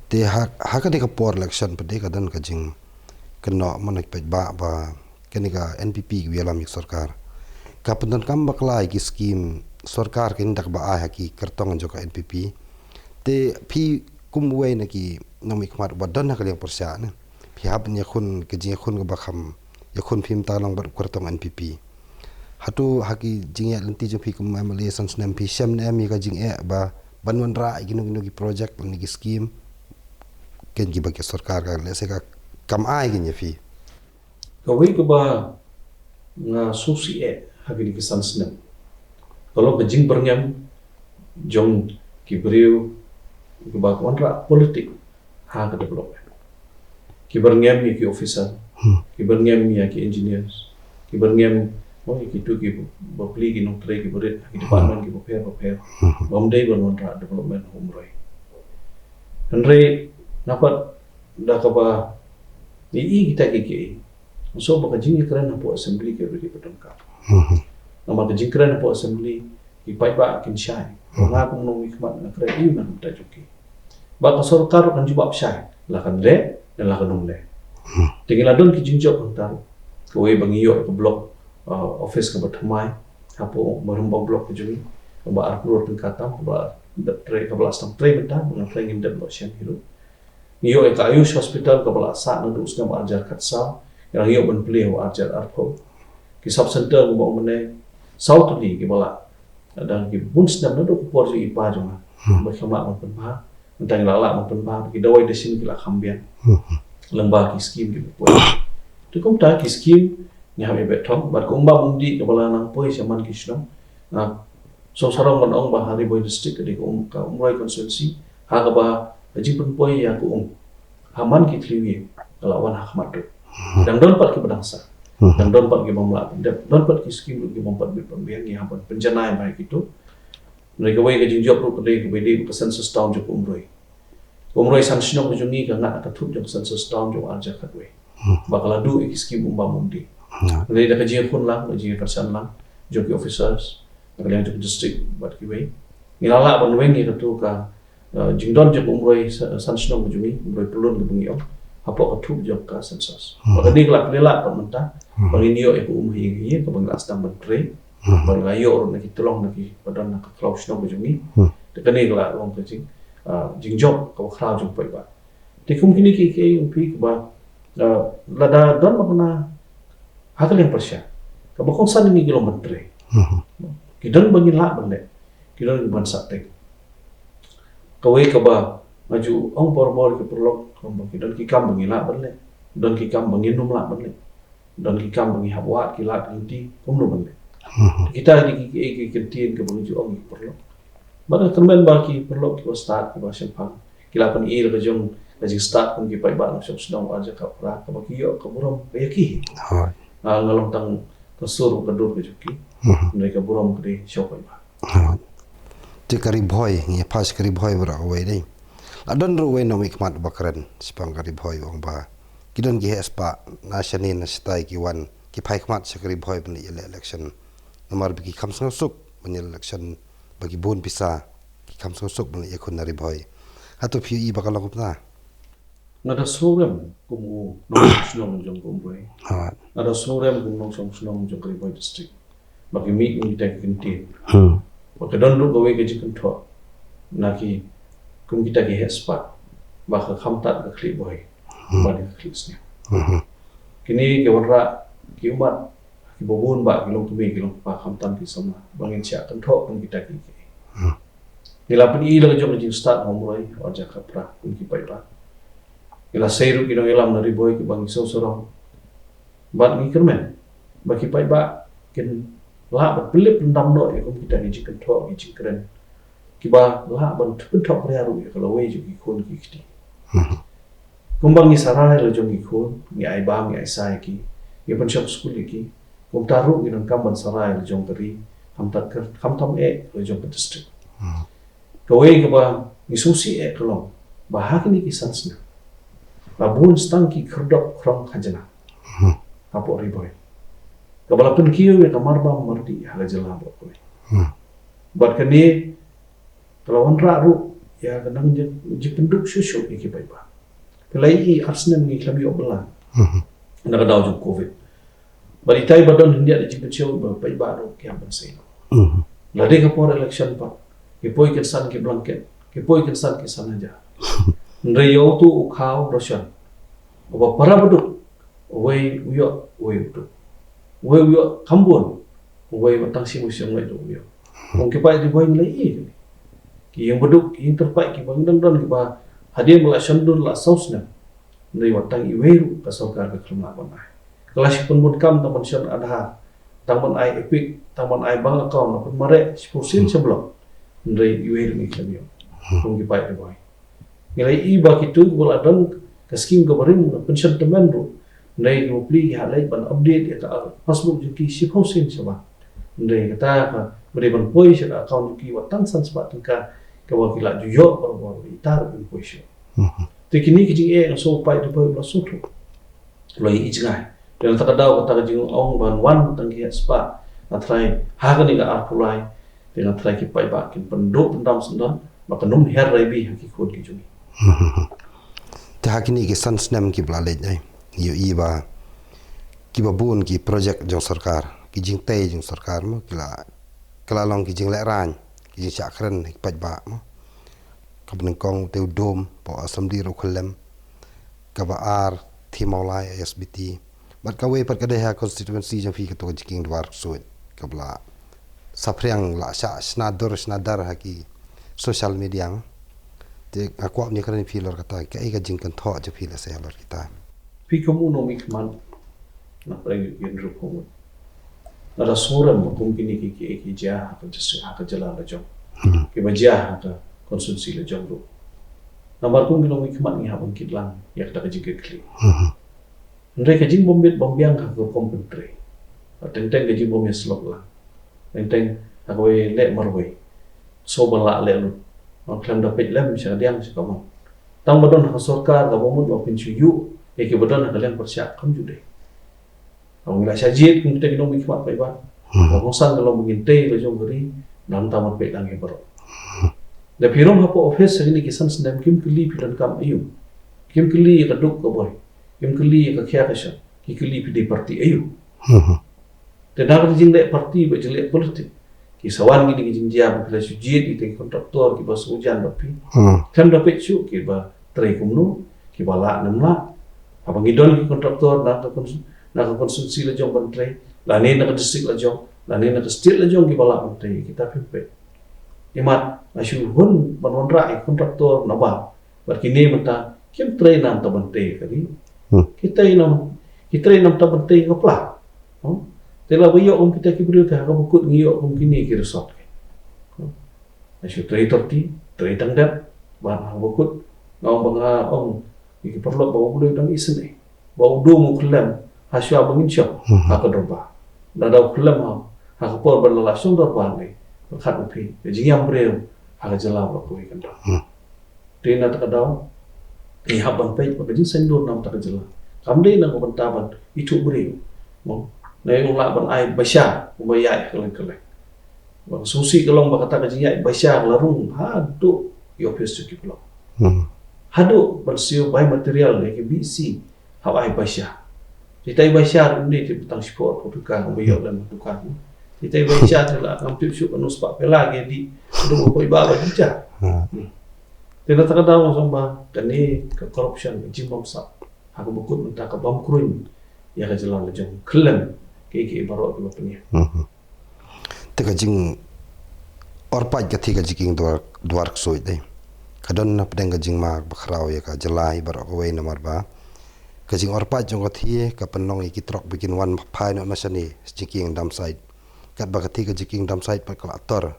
te ha, ha kane ka por election pat de ka don ka jingkynnoh mo na ki paidbah ba kane ka N P P kiba ïalam ïa ka sorkar ka pyndonkam bakla ïa ki skim sorkar kine da kaba ai ha ki kyrtong jong ka N P P. Te phi kum uwei na ki nongmihkhmat uba don ha ka liang pyrshah ne, phi hap ban ïakhun ka jingïakhun kaba kham ïakhun phi mynta long bad u kyrtong N P P. Hato ha ki jingïaid lynti jong phi kum M L A san snem phi shem ne em ïa ka jingeh ba ban wanrah ïa kino kino ki project lane ki skim keiñ kiba ka sorkar ka lehse ka kam ai keiñ ïa phi? Kawei kaba nga sngewsih eh ha kine ki san snem, Ka long ka jingbyrngem jong ki briew kiba wanrah politik ha ka development. Ki byrngem ïa ki officer, ki byrngem ïa ki engineers, ki byrngem, oh, ïa kitu ki bapli ki nongtrei kiba rit ha ki department kiba pher bapher. Bym dei ban wanrah development ha Umroi. Hynrei nga pat da kaba ïohi kita ki, ki, so ba ka jingkren hapoh assembly ka dei ba donkam. Namar ka jingkren hapoh assembly ki paidbah kin shai. Nga kum u nongmihkhmat nga kren ïa u na ka bynta jong ki. Ba ka sorkar kan jubab shai, la kan leh ne la kan ym leh. Te ngi la don ki jingjop hangta. Kawei ba ngi ïoh ka block, uh, office kaba thymmai hapoh Mawrymbong block ka jong ngi, kaba ar klur tyngka tam, kaba dep trei, kaba la sdang trei mynta, ba ngan trei ngin dep noh shen hi ruh. Ngi ïoh ïa ka Ayush Hospital kaba la sah naduh u snem ar hajar khatsaw, ngi la ïoh ban plie ha u ar hajar arphew. Ki sub center kumba ong mynne, saw tylli kiba la dang ki bun snem naduh ka por jong i pa jong nga ba ki la lah ban pynbha. Mynta ngi la lah ban pynbha, ki dawai dashin ki la kham biang lyngba ki skim kiba poi. Te kumta ki skim ngi hap ïa beh thok, bad ka umbam umdih kaba la nang poi sha man ki shnong. Nga sngewsarong ban ong ba ha Ri Bhoi District ka dei ka um, ka Umroi constituency ha kaba ka jingpynpoi ïa ka um ha man ki thliew ïing ka la wan ha khmat ruh. Dang don pat kiba dang sah. Dang don pat kiba ym lah pyndep, don pat ki skim ruh kiba ym pat bit pynbiang, ngi hap ban pynjanai ba ïa kitu. Hynrei kawei ka jingjop ruh ka dei kaba dei ka census town jong ka Umroi. Ka Umroi san shnong ka jong ngi ka ngat ha ka thup jong ka census town jong u ar hajar khatwei. Ba ka la duh ïa ki skim umbam umdih. Hynrei da ka jingïakhun lang, ka jingïakyrshan lang jong ki officers na ka liang jong ka district bad kiwei, ngi la lah ban weng ïa katu ka, uh, jingdon jong ka Umroi sa-, san shnong ka jong ngi, Umroi Pyllun kaba ngi ong, hapoh ka thup jong ka census. Ba kane ka la pynlong pat mynta ba ngin ïoh ïa ka um ha ïing ha ïing kaba ngi la sdang ban trei. Ba ngi la ïoh ruh na ki tyllong na kiba don na ka khlaw shnong ka jong ngi. Te kane ka la long ka jing, ah, jingjop kaba khraw jong paidbah. Te kum kine ki, ki ïing phi kaba, ah, lada don ba kane ha ka liang pyrshah, kaba kongsan ngi ki long ban trei. Ki don ba ngin lah ban leh, ki don ban sah teng. Kawei kaba nga ju ong por por ki paralok, ki don ki kam ba ngin lah ban leh, don ki kam ba ngin ym lah ban leh. Don ki kam ba ngi hap wad ki lad ki lynti kumno ban leh. Kita ki, ki, ki, ki kyntien kaba ngi ju ong ki paralok. Bad nga kyrmen ba ki paralok kiba stad, kiba shemphang, ki la pyni la ka jong ka jingstad kum ki paidbah nongshong shnong ar hajar khatphra, kaba ki ïoh ka burom ka ïa ki. Ah, nga long tang ka sur ka dur ka jong ki. Hynrei ka burom ka dei sha u paidbah. Te ka Ri Bhoi, ngi phai sha ka Ri Bhoi baroh kawei dei. La don ruh uwei u nongmihkhmat ba kren shaphang ka Ri Bhoi, u ong ba ki don ki heh spah na shane na shatai ki wan ki phai khmat sha ka Ri Bhoi ban ïaleh election. Namar ba ki kham sngewsuk ban ïaleh election, ba ki bun pisa, ki kham sngewsuk ban ïakhun na Ri Bhoi. Hato phi ïohi ba ka long kumta? Nga da sngewrem kum u nongshong shnong jong ka Umroi. Nga da sngewrem kum u nongshong shnong jong ka Ri Bhoi District. Ba ki mih kum kita ki kyntien. Ba ka don ruh kawei ka jingkynthoh na ki, kum kita ki heh spah, ba ka kham tad ka khlieh Bhoi, ba ka khlieh sniang. Kine ki wanrah ki ummat kiba bun, ba ki long kmie ki long kpa, khamtam ki samla, ba ngin shah kynthoh kum kita ki, ki. Ngi la pyni la ka jong ka jingstad ha Umroi ar hajar khatphra kum ki paidbah. Ngi la sei ruh ki nongïalam na Ri Bhoi kiba ngi sngewsarong. Bad ngi kyrmen ba ki paidbah kin lah ban pynlip pyndam noh ïa kum kita ki jingkynthoh ki jingkren, kiba lah ban pynthok ria ruh ïa ka lawei jong ki khun ki kti. Kumba ngi sarai la jong ki khun, ngi ai bam, ngi ai sa ïa ki, ngi pynshong skul ïa ki, kumta ruh ngi donkam ban sarai la jong ka ri, khamtam, khamtam eh la jong ka district. Kawei kaba ngi sngewsih eh ka long ba ha kine ki san snem la bun tang ki khyrdop khrong khajna hapoh Ri Bhoi, kaba la pynkiew ïa ka marbam mardih ha ka jylla baroh kawei. Bad kane ka la wanrah ruh ïa ka nang jing, jingpynduk shuh shuh ïa ki paidbah. Phi la ïohi ar snem ngi khlem ïoh bylla na ka daw jong covid. Bad itai ba don hyndiat jingpynshitom ba paidbah ruh ki hap ban sei noh. Lada ka por election pat, ki poi kynsan ki blanket, ki poi kynsan ki san hajar. Hynrei ïa uto u khaw ration, uba para baduk, uwei u ïoh, uwei u duk. Uwei u ïoh kham bun, uwei wat tang shi ngut shi ngut u ïoh. Kum ki paid Ri Bhoi ngi la ïohi kane. Ki ïing baduk, ki ïing tyrpait, kiba ngi dang don kiba hadien ba la shon dur la saw snem, hynrei wat tang iwei ruh ka sorkar ka khlem lah ban ai. Ka la shu pynbun kam tang ban shon Aadhaar, Tang ban ai EPIC, tang ban ai bank account, ban mareh shiphew sien sha block. Hynrei iwei ruh ngim ïoh. Kum ki paid Ri Bhoi, ngi la ïohi ba kito kiba la don ka skim kaba rim, ka pension tymmen ruh, hynrei ki bapli ki hap leit ban update ïa ka passbook jong ki shiphew sien shabar. Hynrei kata kaba dei ban poi sha ka account jong ki wat tang san spah tyngka, kaba ki la ju ïoh barabor, ita ruh kim poi shuh. Te kine ki jingeh nga sngew paid Ri Bhoi ba la sngewthuh, la ïohi jngai. Te na kata ka daw kata ka jingong ban wan tang ki heh spah, nga tharai ha kane ka arphew lai, te nga tharai ki paidbah kin pynduh pyndam syndon ba kan ym her raibi ha ki khun ki jong ngi. Te ha kine ki san snem kiba la leit, eh, ngi ïohi ba kiba bun ki project jong sorkar, ki jingtei jong sorkar mo, ki la, ki la long ki jinglehrain, ki jingshah kren ha ki paidbah mo. Kaba nyngkong te u dum, pdeng u Assembly ruh u khyllem. Kaba ar, Thim Mawlai, I S B T. Bad kawei pat ka dei ha constituency jong phi, kato ka Jikieng Dwar Ksuid, kaba la saphriang, la shah shna dur shna dar ha ki social media. Te nga kwah ban ïakren ïa phi halor kata, kaei ka jingkynthoh jong phi lehse halor kita? Phi kum u nongmihkhmat na pdeng U T V ruh kumno? Nga da sngew ruh ba kum kine ki, ki, ki jia ha ka jylla, ha ka jylla la jong. Hmm. Kiba jia ha ka constituency la jong ruh. Namar kum ki nongmihkhmat ngi hap ban kit lang ïa kata ka jingkitkhlieh. Hmm. Hynrei ka jingbym bit bym biang ha ka rukom pyntrei. Teng teng ka jingbym ïasyllok lang. Teng teng ha kawei leh marwei. Shuh ban lah leh lut. Khlem da peit lem sha kadiang sha kamon. Tang ba don ha ka sorkar kaba mut ba pynshoi ïa kiba don ha ka liang pyrshah kam ju dei. Haba ngi la shah jied kum kita ki nongmihkhmat paidbah, hmm, ba kongsan ka long ba ngin tei la jong ka ri, nangta ban peit lang ïa baroh. Da phi rung hapoh office ha kine ki san snem, kim kylli phi donkam aïu. Kim kylli ïa ka duk ka boi. Kim kylli ïa ka khia ka shong. Ki kylli phi dei party aïu. Hmm. Te na ka jingleh party bad jingleh politik, ki sa wan kine ki jingjia ba phi la shu jied ïa kita ki contractor kiba sngewjan bad phi. Hmm. Khlem da peit shuh kiba trei kumno, kiba lah ne ym lah. Haba ngi don ki contractor na ka cons-, na ka constituency la jong ban trei, lane na ka district la jong, lane na ka state la jong kiba lah ban trei, kita phim peit. Imat nga shu hun ban wanrah ïa ki contractor na ba, bad kine mynta kim trei namar ban tei ka ri. Hmm. Ki trei nam, ki trei namar ban tei ka pla. Hmm? Te la ba ïoh kum kita ki briew te ha kaba kut ngi ïoh kum kine ki resort. Hmm? Nga shu trei thirty, trei tang dep, bad ha kaba kut nga ong ba nga ong ïa ki paralok ba u Blei u dang isynei, ba u dum u khyllem ha shuwa ba ngin shong, hmm, ha ka dorbar. Lada u khyllem ha, ha ka por ba la la shong dorbar ne, pyrkhat ma phi ka jingïam briew ha ka jylla ba la kawei ka dor. Hmm. Te na kata ka daw ngi hap ban peit ba ka jingsaiñdur na kata ka jylla kam dei na ka bynta ban ithuh briew. Mo, ne u lah ban ai baisa kumba ïaid kylleng kylleng. Ba ka sngewsih ka long ba kata ka jingïaid baisa ka la rung haduh ïa office jong ki block. Hmm. Haduh ban siew bai material ïa ki B C hap ai baisa. Te tai baisa ruh ym dei tang shiphew arphew tyngka kumba ïoh lem ha dukan. Te tai baisa te la ngam tip shuh kano spah pela ki dei. Haduh ba poi ba ba jingja. Hmm. Hmm. Te na kata ka daw nga sngewbha kane ka corruption, ka jingbamsap ha kaba kut mynta ka bam kruiñ ïa ka jylla la jong, khlem kiei kiei baroh kiba pynïaid. Mhm. Te ka jingorpait ka thie ka Jikieng Dwar, Dwar Ksuid dei ka don na pdeng ka jingma ba khraw ïa ka jylla baroh kawei, namar ba ka jingorpait jong ka thie ka pynlong ïa ki trok ba kin wan phai noh na shane, Jikieng Dump Site. Katba ka thie ka Jikieng Dump Site pat ka la ator,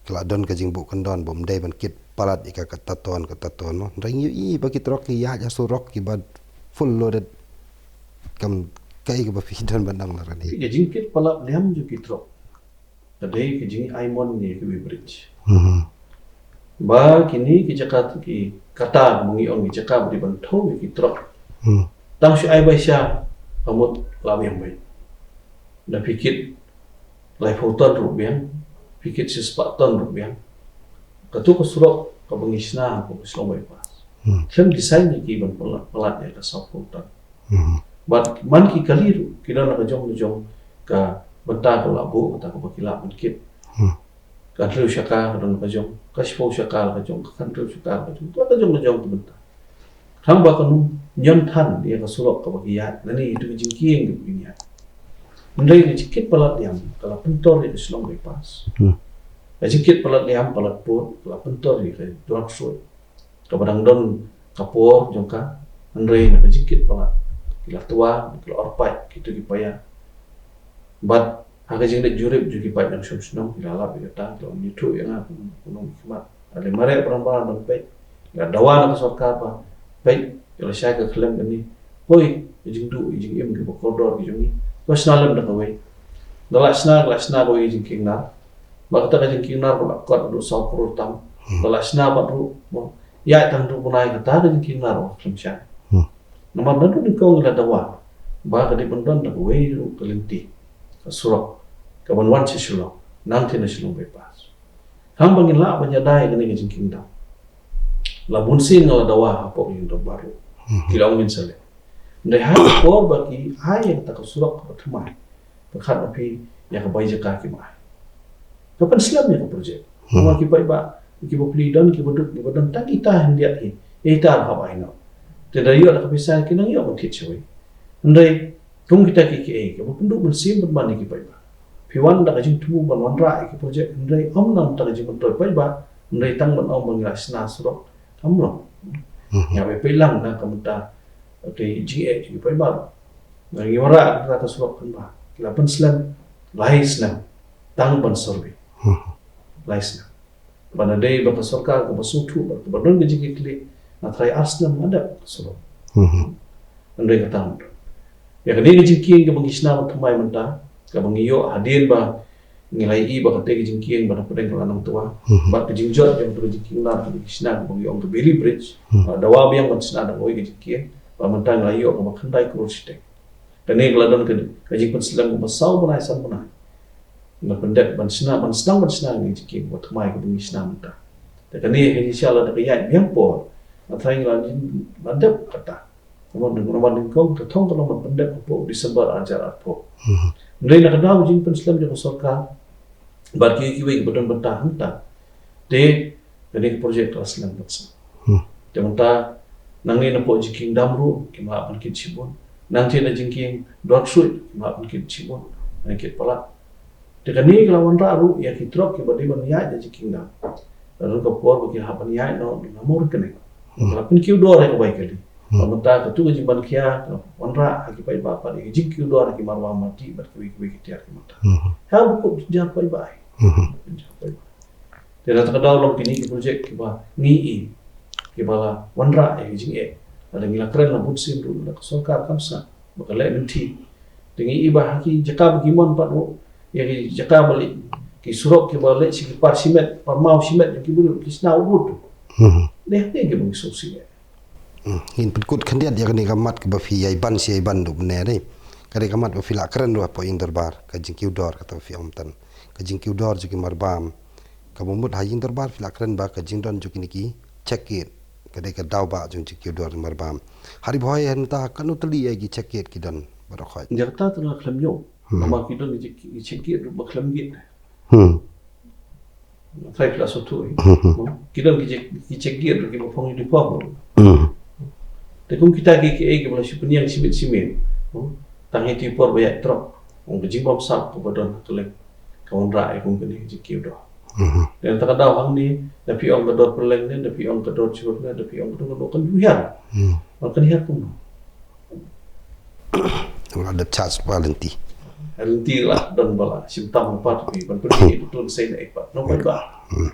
ka la don ka jingbuh kyndon ba ym dei ban kit palat ïa ka, kata ton, kata ton mo. Hynrei ngi ïohi ba ki trok ki ïaid ha surok kiba full loaded. Kam, kaei kaba phi don ban ong halor kane? Ka jingkit palat liam jong ki trok ka dei ka jingai mon ïa kiwei bridge. Mhm. Ba kine ki jaka, ki kata ba ngi ong ki jaka ba dei ban thew ïa ki trok. Hmm. Tang shu ai baisa ka mut la biang beit. Da phi kit laiphew ton ruh biang, phi kit shispah ton ruh biang. Kato ka surok kaba ngi shna ha ka Shillong Bypass, hmm, khlem design ïa ki ban palat, palat ïa ka sawphew ton. Hmm. Bad man ki kali ruh ki don la ka jong, la jong ka bynta ka la buh, kata kaba ki lah ban kit. Hmm. Ka hynriew shaka ka don la ka jong, ka shiphew shaka la ka jong, ka khathynriew shaka la ka jong, la ka jong, la jong ka bynta. Tang ba kan ym ñion than ïa ka surok kaba ki ïaid, lane ïa ka jingkieng kaba ki ïaid. Hynrei ka jingkit palat liam ka la pyntor ïa ka Shillong Bypass. Hmm. Ka jingkit palat liam, palat pud ka la pyntor ïa ka Dwar Ksuid. Kaba dang don ka por jong ka, hynrei na ka jingkit palat ki la twa, ki la orpait kito ki paia. Bad ha ka jingleit jurip jong ki paid nongshong shnong, ki la lap ïa kata, ki la ong, ïathuh ïa nga kum u nongmihkhmat. Ale mareh baroh ba dang peit. Nga dawa na ka sorkar ba peit, ïa la shai ka khlem kane. Poi ïa jingduh ïa jingim kiba kordor ki jong ngi. To shna lem da kawei. Da la shna, la shna kawei ka jingkieng nar. Ba kata ka jingkieng nar ba la kot haduh saw klur tam. Da la shna bad ruh, mo, ïaid tang haduh bnai kata ka jingkieng nar ba khlem shai. Namar naduh nyngkong la dawa ba ka dei ban don da kawei ruh ka lynti, ka surok, ka ban wan sha Shillong, nangtei na Shillong bypass. Haba ngin lah ban ïada ïa kane ka jingkieng dam, la bun sien nga la dawa hapoh ïing dorbar ruh. Ki la ong ngin sa leh. Hynrei ha ka por ba ki ai ïa kata ka surok kaba thymmai, pyrkhat ma phi ïa ka bai jaka kiba ai. Ka pynslem ïa ka projek. Namar ki paidbah kiba plie don, kiba duk, kiba don tang kita hyndiat hi. Ïa ita hap ai noh. Te da ïoh da ka pisa ki nang ïoh ban thied shawei. Hynrei kum kita ki kiei kiba pynduh mynsiem ban man ïa ki paidbah. Phi wan da ka jingthmu ban wanrah ïa ki projek, hynrei ym nang da ka jingmyntoi paidbah, hynrei tang ban ong ba ngi la shna surok. Kam long. Nga bai peit lang na ka mynta ka jingeh jong ki paidbah. Nga ngi wanrah ka surok kynba, la pynslem lai snem tang ban survey. Lai snem. Ba na dei ba ka sorkar kaba sngewthuh bad kaba don ka jingkitkhlieh, nga tharai ar snem nga dep ka surok. Hynrei kata ym don. Ïa kane ka jingkieng kaba ngi shna ban thymmai mynta, kaba ngi ïoh hadien ba ngi la ïohi ba kata ka jingkieng ba na pdeng ka la nang twa. Bad ka jingjot jong ka jingkieng nar kaba ngi shna kaba ngi ong ka Bailey Bridge. Ba dawa biang ban shna da kawei ka jingkieng, ba mynta ngi la ïoh kaba khyndai klur shiteng. Kane ka la don ka, ka jingpynslem kaba saw bnai san bnai. Nga pyndep ban shna, ban sdang ban shna ïa ka jingkieng kaba thymmai kaba ngi shna mynta. Te kane ka jingshisha lada ka ïaid biang por, nga tharai ngi la, la dep kata. Namar, namar nyngkong ka thong ka long ban pyndep hapoh December ar hajar arphew. Hynrei na ka daw jingpynslem jong ka sorkar bad kiwei kiwei kiba don bynta hangta, te kane ka projek ka la slem bad slem. Te mynta nangne na pdeng jingkieng dam ruh kim lah ban kit shibun. Nangta na jingkieng Dor Ksuid kim lah ban kit shibun. Nang kit palat. Te kane ka la wanrah ruh ïa ki trok kiba dei ban ïaid na jingkieng dam. La don ka por ba ki la hap ban ïaid noh na Mawryngkneng. Ka la pynkiew dor ïa ka bai kali. Ba mynta katu ka jingban khia ka wanrah ha ki paidbah pat ïa ka jingkiew dor ha ki marwei marti bad kiwei kiwei ki tiar ki mynta. Ha ba kut jynjar paidbah ai. Jynjar paidbah. Te na kata ka daw long kine ki projek kiba ngi i kiba la wanrah ïa ka jingeh. Lada ngi la kren la bun sien ruh lada ka sorkar kam sngap ba ka leh lynti. Te ngi i ba ha ki jaka ba ki mon pat ruh, ïa ki jaka ba leh ki surok kiba leh sha ki par shimet, par maw shimet, ki briew ki sna u bud. Dei hangne kiba ngi sngewsih. Hmm, ngin pynkut khyndiat ïa kane ka mat kaba phi ïai ban shi ïai ban duh mynne dei. Ka dei ka mat ba phi la kren ruh hapoh ïing dorbar, ka jingkiew dor kata ba phi ong mynta. Ka jingkiew dor jong ki marbam. Kaba mut ha ïing dorbar phi la kren ba ka jingdon jong kine ki check gate ka dei ka daw ba jong jingkiew dor jong marbam. Ha Ri Bhoi hynta ha kano tylli ïa ki check gate ki don baroh khoit. Ïa kata te nga khlem ñiew. Hmm. Namar ki don ki check, ki check gate ruh ba khlem gate. Hmm. Trai phi la sngewthuh. Hmm. Ki don ki check, ki check gate ruh kiba phong uniform. Hmm. Te kum kita ki kiei kiba la shu pynïeng shimet shimet. Tang ïa ki por ba ïaid trok. Ong ka jingbamsap kaba don ha kylleng ka wanrah ïa kum kane ka jingkiew dor. Mhm. Te na kata ka daw hangne, da phi ong ka dor Pynleng ne, da phi ong ka dor Jhur ne, da phi ong ka dor, kan ju hiar. Hmm. Kan hiar kumno? Wala da charge ba lynti. Lynti la don ba la shim tam pat phi ban pynlynti tu sei na ei pat. No ba ba. Hmm.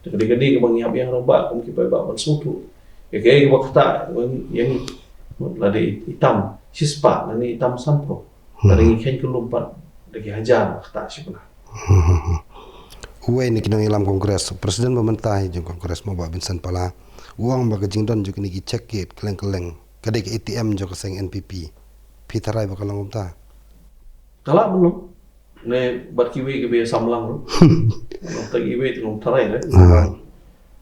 Te ka dei kane kaba ngi hap ïeng rangbah kum ki paidbah ban sngewthuh. Ïa kaei kaba ktah ïa ngi, lada i tam shispah lane i tam sanphew. Lada ngi kheiñ kyllum pat da ki hajar ba ktah shibun. Uwei na ki nongïalam Congress, u President ba mynta hi jong Congress mo Bah Vincent Pala, u ong ba ka jingdon jong kine ki check gate kylleng kylleng ka dei ka A T M jong ka seng N P P. Phi tharai ba ka long kumta? Ka lah ban long. Ne bad kiwei kiba ïasam lang ruh. Nangta kiwei te ngam tharai re. Ah.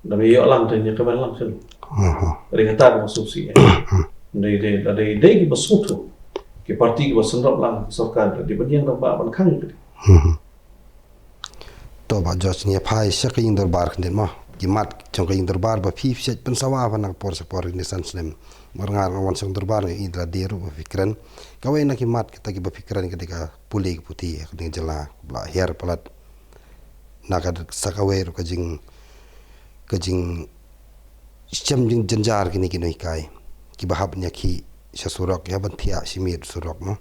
Da ba ïoh lang te ñia kmen lang shen. Aha. Dei kata kaba sngewsih. Dei, dei, dei, dei kiba sngewthuh. Ki parti kiba sngewthuh lang sorkar dei ban ïeng da ba ban khang ka dei. Mhm. To Bah George, ngi ïa phai sha ka ïing dorbar khyndiat mo. Ki mat jong ka ïing dorbar ba phi phi shait pynsawa ba na ka por sha por kine san snem. Mar nga nga wan sha ïing dorbar nga ïohi da lade ruh ba phi kren. Kawei na ki mat kita kiba phi kren ka dei ka pule ka puthi ha kane ka jylla ba la hiar palat. Na ka sa kawei ruh ka jing, ka jing shem jing jynjar kine ki nonghikai kiba hap ñiah ki sha surok, ki hap ban thiah shimet surok mo.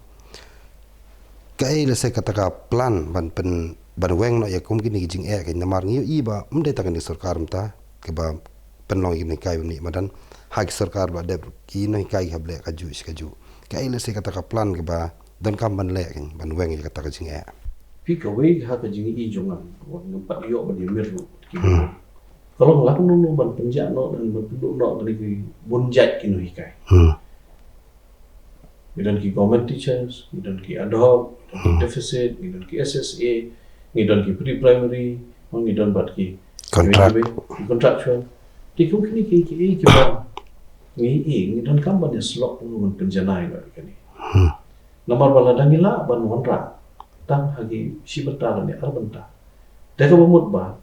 Kaei lehse kata ka plan ban pyn, ban weng noh ïa kum kine ki jingeh, ka namar ngi ïohi ba ym dei tang kane ka sorkar mynta kaba pynlong ïa kine ki kai ba mih madan, ha ki sorkar ba dep ki nonghikai ki hap leh kajuh shi kajuh. Kaei lehse kata ka plan kaba donkam ban leh, ban weng ïa kata ka jingeh? Phi, kawei ha ka jingïohi jong nga, wat ngam pat ïoh ban ïa mir ruh ki. Hmm. Ka long la kumno ban pynjah noh, ban pynduh noh kine ki bun jait ki nonghikai. Hmm. Ngi don ki government teachers, ngi don ki ad hoc, ngi don ki, hmm, deficit, ngi don ki S S A, ngi don ki pre-primary, ngi don bad ki contract, ki contractual. Te kum kine ki, ki, ki ba ngi, ngi donkam ban ïa slok kumno ban pynjanai noh ïa kine. Hmm. Namar ba lada ngi lah ban wanrah tang ha ki shi bynta lane ar bynta, te kaba mut ba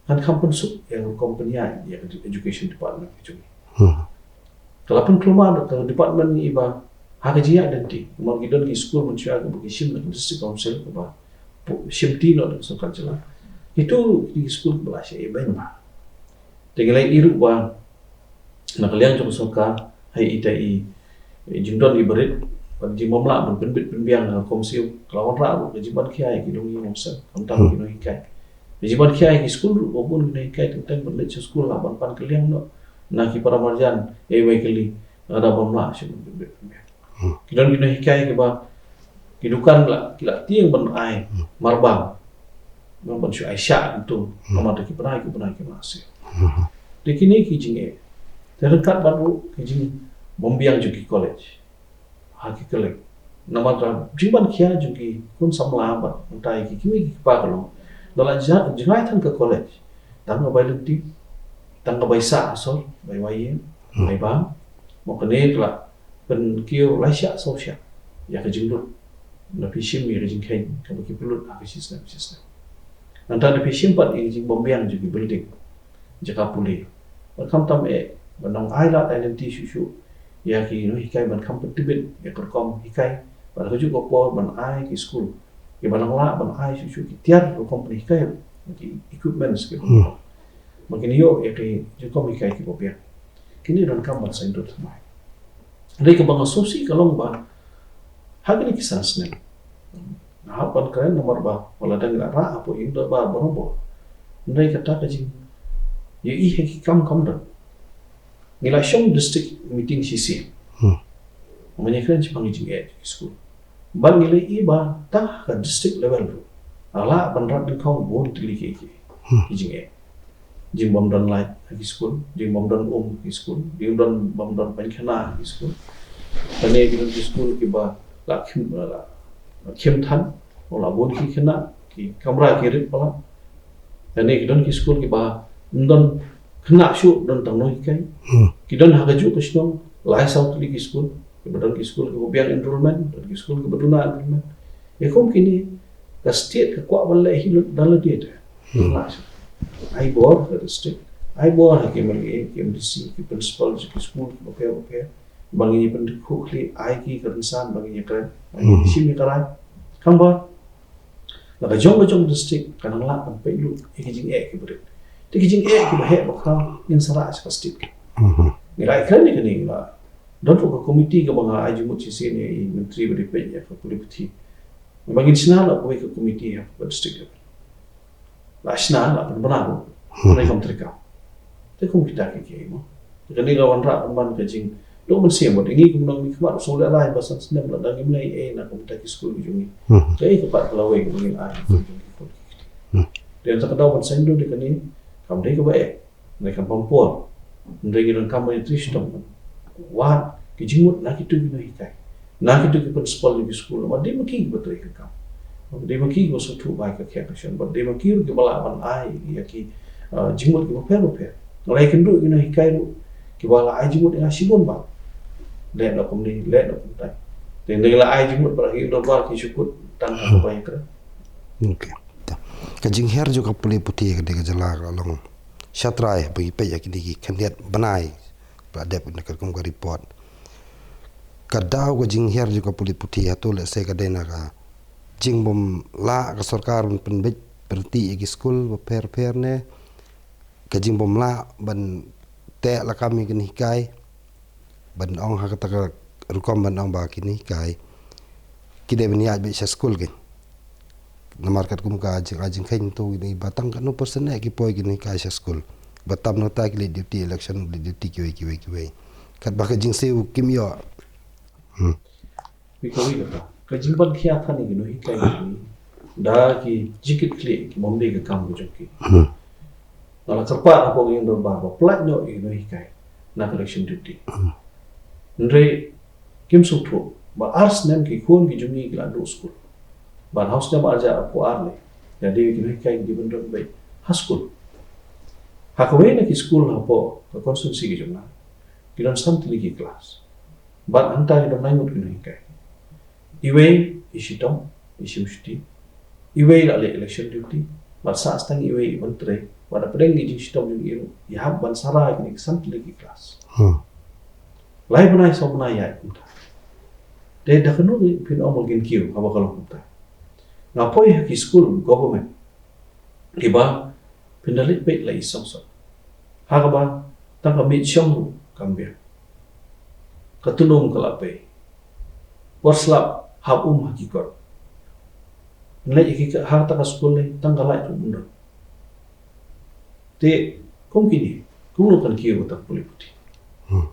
kan kham pynsuk ïa ka company, ïa ka education department ka jong ngi. Hmm. Ka la pynkulmar ka department ngi ba ha ka jingïaid lynti, namar ki don ki skul mynshuwa kiba ki shim na ka district council kaba pu-, shimti noh da ka sorkar jylla. Kito ki skul kiba la shah ïa beiñ ba. Te ngi la ïohi ruh ba na ka liang jong ka sorkar, ha ita i, i jingdon i barit, bad jingbym lah ban pynbit pynbiang ha ka commission, ka la wanrah ruh ka jingban khia ïa ki nongïalam, khamtam, hmm, ki nonghikai. Ka jingban khia ïa ki skul ruh, ba bun ki nonghikai teng teng ban leit sha skul lah ban pan kylliang noh na ki para marjan, ïa iwei i kali, lada bym lah shuh ban pynbit pynbiang. Hmm. Ki don ki nonghikai kiba ki dukan la, ki la tieng ban ai, hmm, marbam. Ban, ban shu ai shah kumto, hmm, namar da ki bnai, ki bnai ki bnai sha. Hmm. Te kine ki jingeh. Te ryngkat bad ruh ki jingbymbiang jong ki college ha ki college. Namar da jingban khia jong ki khun samla bad mynta ki kmie ki kpa ka long, da la ja-, jngai than ka college, tang ka bai lynti, tang ka bai sah ha sor, bai wai ïing, hmm, bai bam. Mo kane ka la pynkiew lai shah saw shah ïa ka jinglut. Na phi shim ïa ka jingkheiñ kaba ki pynlut ha ka shi snem shi snem. Nangta na phi shim pat ïa ka jingbymbiang jong ki building, jaka pule. Bad khamtam eh ban ong ai lad ai lynti shuh shuh ïa ki nonghikai ban kham pyntbit ïa ka rukom hikai. Bad ha kajuh ka por ban ai ki skul, ki ban nang lah ban ai shuh shuh ki tiar rukom pynhikai, ki equipments ki, hmm, ba kin ïoh ïa ki jingkheiñ hikai kiba biang. Kine donkam ban saiñdur thymmai. Hynrei kaba nga sngewsih ka long ba ha kine ki san snem, nga hap ban kren namar ba wat la dang ngi la rah hapoh ïing dorbar barabor. Hynrei kata ka jingïohi ha ki kam kam don. Ngi la shong district meeting shisien. Hmm. Nga ïakren shaphang ki jingeh ki skul. Bad ngi la ïohi ba tang ha ka district level ruh la lah ban rat dyngkhong bun tylli ki, ki, hmm, ki jingeh. Jingbym don light ha ki skul, jingbym don um ha ki skul, jingbym don, bym don paikhana ha ki skul. Kane ki don ki skul kiba la khim, la khim than, la bun ki khynnah, ki kamra ki rit palat. Kane ki don ki skul kiba ym don khynnah shuh, don tang nonghikai. Hmm. Ki don ha kajuh ka shnong lai saw tylli ki skul, kiba don ki skul kiba biang enrollment, don ki skul kiba duna enrollment. Ïa kum kine ka state ka kwah ban leh hi lut da lade te. Hmm. Ai bor ha ka district, ai bor ha ki M L A, ki M D C, ki principal jong ki skul kiba pher ba pher, ba ngin ïa pynkhuh khlieh, ai ki ka rynsan ba ngin ïa kren, ba ngin ïa, hmm, shim ïa ka rai. Tangba la ka jong ka jong district ka nang lah ban peit lut ïa ki jingeh kiba rit. Te ki jingeh kiba heh ba khraw ngin sa rah sha ka state. Mhm. Ngi la ïakren ïa kane, ngi la don ruh ka komiti kaba nga ai jingmut shisien ïa i myntri ba dei peit ïa ka pule puthi, ba ngin shna la kawei ka komiti ha ka district level. La shna, la pynbna ruh, hmm, hynrei kam treikam. Te kum kita ki, ki, mo. Te kane ka wanrah pynban ka jingduh mynsiem bad ngi kum nongmihkhmat, u sngewlehrain ba san snem la dang ngim leh ei ei na ka bynta ki skul ki jong ngi. Hmm. Kaei ka pat ka lawei kaba ngin ai, hmm, jong ki khun ki kti. Hmm. Te sa ka daw ban saiñdur ïa kane kam dei kaba eh, hynrei kam pang por. Hynrei ngi donkam ban ïatrei shitom, wad ki jingmut na kito ki nonghikai, na kito ki principal jong ki skul, namar dei ma ki kiba trei ka kam, dei ma ki kiba sngewthuh ba ka khiah ka shon, bad dei ma ki ruh kiba lah ban ai ïa ki, ah, jingmut kiba pher ba pher. Nga la ïakynduh ïa ki nonghikai ruh kiba la ai jingmut ïa nga shibun ba leh noh kumne, leh noh kumtai. Te ngi la ai jingmut ba la ki dorbar ki shu kut tang ha, hmm, kaba ïakren. Okay. Ka jinghiar jong ka pule puthi ka dei ka jylla ka long shatrai ba ngi peit ïa kine ki khyndiat bnai ba la dep na ka kum ka report. Ka daw ka jinghiar jong ka pule puthi hato lehse ka dei na ka jingbym lah ka sorkar ban pynbeit pyrthei ïa ki skul ba pher pher ne ka jingbym lah ban teh lakam ïa ki nonghikai, ban ong ha kata ka rukom ban ong ba ki nonghikai ki dei ban ïaid beit sha skul kein. Namar katkum ka jing, ka jingkheiñ to kine ba tang katno percent eh ki poi kine ki sha skul. Ba tam nangta ki leit duty election, leit duty kiwei, kiwei, kiwei. Katba ka jingsiew kim ïoh. Hmm. Wi ka wi kata. Ka jingban khia than ïa ki nonghikai ki da ki jingkit khlieh ki bym dei ka kam ka jong ki. Hmm. Nga la kyrpad hapoh ka ïing dorbar ba pynlait noh ïa ki nonghikai na ka election duty. Hmm. Hynrei kim sngewthuh ba ar snem ki khun ki jong ngi ki la duh skul. Bad ha u snem ar hajar arphew ar ne, ïa dei ki nonghikai ki dei ban don beit ha skul. Ha kawei na ki skul hapoh ka constituency ka jong nga, ki don san tylli ki klas. Bad hangta ki don nine ngut ki nonghikai. Iwei i shitom, i shim shuti. Iwei la leh election duty. Bad sah tang iwei i ban trei. Bad hapdeng i jingshitom jong i ruh, i hap ban sara kine ki san tylli ki klas. Hmm. Lai bnai saw bnai ïaid kumta. Te da kano phin ong ba ngin kiew haba ka long kumta? Nga poi ha ki skul government kiba pynda leit peit la i song song. Ha kaba tang ka miej shong ruh kam biang. Ka tnum ka la pei. Por slap hap um ha ki kot. Leit ïa ki ha ta ka skul lei tang ka light ruh ym don. Te kum kine, kumno kan kiew kata ka pule puthi? Hmm.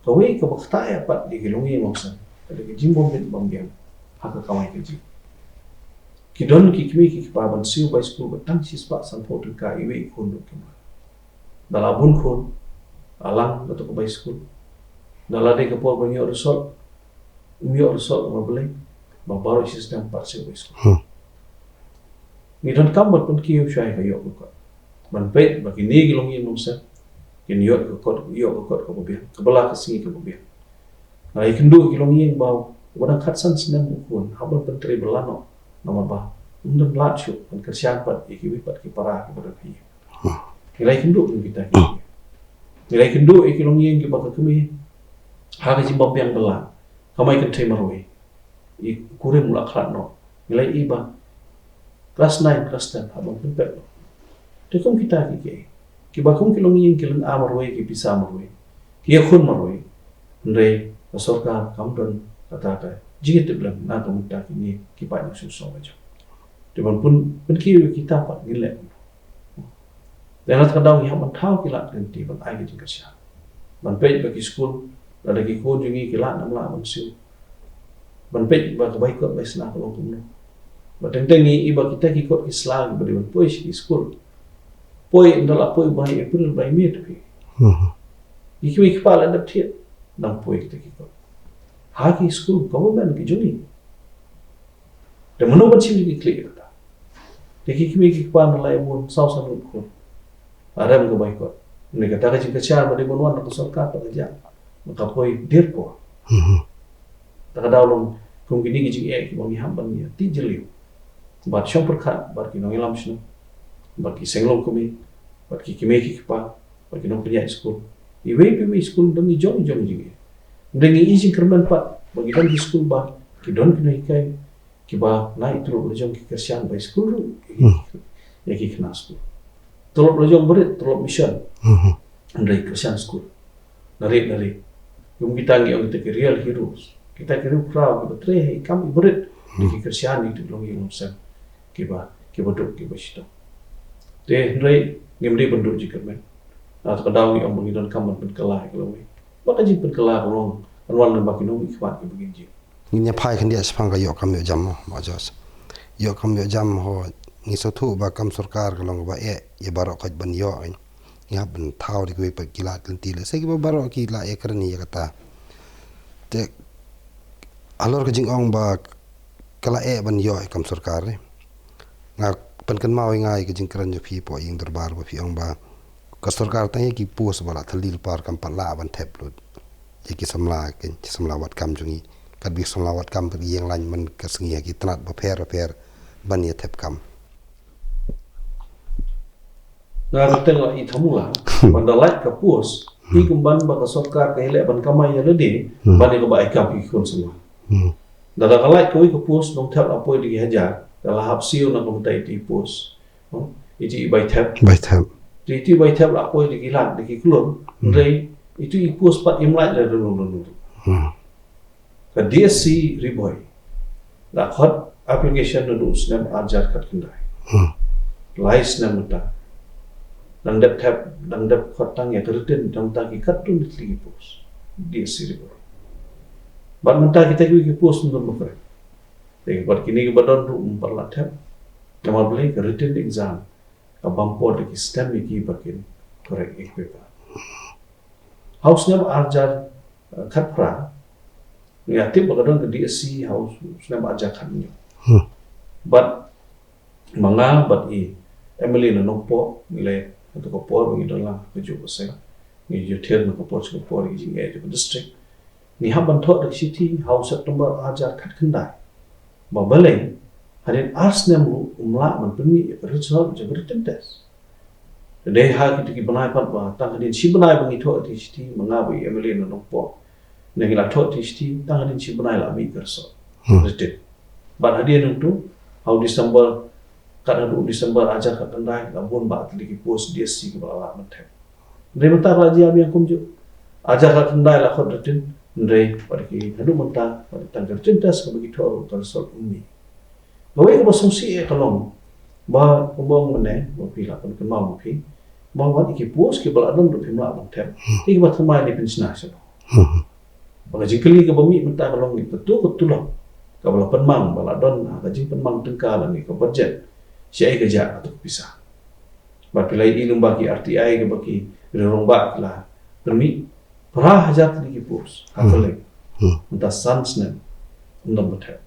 Kawei kaba ktah ïa pat ïa ki longïing longsem ka dei ka jingbym bit bym biang ha ka kamai kajih. Ki don ki kmie ki kpa ban siew bai skul ba tang shispah sanphew tyngka iwei i khun ruh kim lah. Da la bun khun, la lang kato ka bai skul. Da la dei ka por ban ïoh result, ym ïoh result, nga Blei, ba baroh shi snem pat siew bai skul. Hmm. Ngi donkam ban pynkiew shwa ïa ka ïoh ka kot. Ban peit ba kine ki longïing longsem kin ïoh ka kot, ïoh ka kot kaba biang, kaba la ka sngi kaba biang. Nga la ïakynduh ki longïing ba uba dang khatsan snem u khun, hap ban pyntrei bylla noh, namar ba ym don lad shuh ban kyrshan pat ïa kiwei pat ki para kiba don ha ïing. Ngi la ïakynduh ïa kita ki. Ngi la ïakynduh ïa ki longïing kiba ka kmie ha ka jingbym biang bylla, ka mai kynthei marwei, i kurim u la khlad noh. Ngi la ïohi ba klas nine, klas ten hap ban pynpep noh. Te kum kita ki, ki, kiba kum ki longïing ki lynga marwei, ki pisa marwei, ki ïakhun marwei. Hynrei ka sorkar kam don kata ka jingïatip lem na ka bynta kine ki paid nongshong shnong la jong. Te ban pyn, pynkiew ïa kita pat ngin leh. Te na kata ka daw ngi hap ban thaw ki lad ki lynti ban ai ka jingkyrshan. Ban peit ba ki skul, lada ki khun jong ngi ki lah ne ym lah ban siew. Ban peit ba ka bai kot bai sla ka long kumno. Ba teng teng ngi ïohi ba kita ki kot ki sla kiba dei ban poi sha ki skul, poi ynda la poi ba April ba May te phi. Mhm. Ki kmie ki kpa la dep thied, nang poi kita ki kot ha ki skul government ki jong ngi. Te mano ban shim ïa ki khlieh kata? Te ki kmie ki kpa na lai bun saw san ngut khun, la rem ka bai kot. Hynrei kata ka jingkyrshan ba dei ban wan na ka sorkar ba ka jia, ba ka poi der por. Mhm. Ta ka daw long kum kine ki jingeh kiba ngi hap ban ïa tih jylliew bad shong pyrkhat bad ki nongïalam shnong, bad ki seng longkmie, bad ki kmie ki kpa, bad ki nongpynïaid skul. Iwei pa iwei skul don i jong i jong jingeh. Hynrei ngi i jingkyrmen pat ba ki don ki skul ba ki don ki nonghikai kiba na i tulop la jong ki kyrshan bai skul ruh ïa ki, hmm, ïa ki khynnah skul. Tulop la jong barit, tulop mission. Mhm. Hynrei kyrshan skul na rit na rit. Kum kita ngi ong kita ki real heroes, kita ki riew khraw kiba trei ha i kam i barit. Hmm. Ki kyrshan ïa ki longïing longsem kiba, kiba duk kiba shitom. Te hynrei ngim dei ban duh jingkyrmen. Na kata ka daw ngi ong ba ngi donkam ban pynkylla ïa ka lawei. Ba ka jingpynkylla ka long ban wan lyngba ki nongmihkhmat kiba ngin jied. Ngin ïa phai khyndiat shaphang ka ïoh kam ïoh jam mo, Bah George. Ïoh kam ïoh jam ho, ngi sngewthuh ba kam sorkar ka long kaba eh ïa baroh khoit ban ïoh. Ngi hap ban thaw da kiwei pat ki lad ki lynti, lehse kiba baroh ki la ïakren ïa kata. Te halor ka jingong ba ka la eh ban ïoh ïa kam sorkar, eh, nga pynkynmaw ïa nga ïa ka jingkren jong phi hapoh ïing dorbar ba phi ong ba ka sorkar tang ïa ki post ba la thylli lypa kam pat lah ban thep lut ïa ki samla, ki samla wad kam jong ngi. Katba ki samla wad kam pat ki ïeng lain man ka sngi ha ki tnat bapher bapher ban ïa thep kam. Nga ruh teng la i thamula ban da lait ka post, i kumban ba ka sorkar ka ïaleh ban kamai ïa lade, hmm, ban ïa kaba ai kam ïa ki khun samla. Hmm. Da la ka lait kawei ka post nongthep la poi da ki hajar, ka la hap siew na ka bynta iti i post. Hmm? Iti i bai thep. Bai thep. Iti i bai thep la poi da ki lak, da ki klur. Hmm. Hynrei iti i post pat im lait la runu runu. Hmm. Ka D S C Ri Bhoi, La khot application naduh u snem ar hajar khatkhyndai. Hmm. Lai snem mynta. Dang dep thep, dang dep khot tang ïa ka written, tang tang ki katto tylli ki post. D S C Ri Bhoi. Bad mynta kita kiwei ki post ym don ba khreh. Te bad kine kiba don ruh ym pat la thep. Namar balei ka written exam ka bam por da ki stem ïa ki ba kin correct ïa ki paper. Ha u snem ar hajar, eh, khatphra, nga tip ba ka don ka D S C ha u snem ar hajar khathynñiew. Hmm. Bad ma nga bad i M L A na Nongpoh, ngi leit ha kato ka por ba ngi don lang ha kajuh ka seng. Ngi ju thir na ka por sha ka por, ngi jingeh jong ka district. Ngi hap ban thoh da ka shithi ha u September ar hajar khatkhyndai. Ba balei hadien ar snem ruh ym lah ban pynmih ïa ka result jong ka written test. Te dei ha kito ki bnai pat ba tang hadien shi bnai ba ngi thoh ïa ka shithi, ma nga bad i M L A na Nongpoh. Ne ngi la thoh ïa ka shithi, tang hadien shi bnai la mih ka result. Hmm. Written. Bad hadien hangto, ha u December, kat haduh December ar hajar khatkhyndai, la bun bha tylli ki post D S C kiba la lah ban thep. Hynrei mynta ka la jia biang kumjuh. Ar hajar khatkhyndai la khot written, hynrei bad ki haduh mynta, bad tang ka written test kaba ki thoh ruh ka result ym mih. Kawei kaba sngewsih eh ka long ba kumba ong mynne, ba phi la pynkynmaw ma phi, ba wat ïa ki post kiba la don ruh phim lah ban thep. Hmm. Ki kiba thymmai ne pynshna sha ba. Hmm. Ba ka jingkylli kaba mih mynta ka long ïa kato ka tulop kaba la pynmang, ba la don ha ka jingpynmang tyngka lane ka budget. Shaei ka jia kato ka pisa. Bad phi la ïohi lyngba ki R T I kaba ki rangbah ki la pynmih, phra hajar tylli ki post ha ka Hmm. leng. Hmm. Mynta san snem ym don ba thep.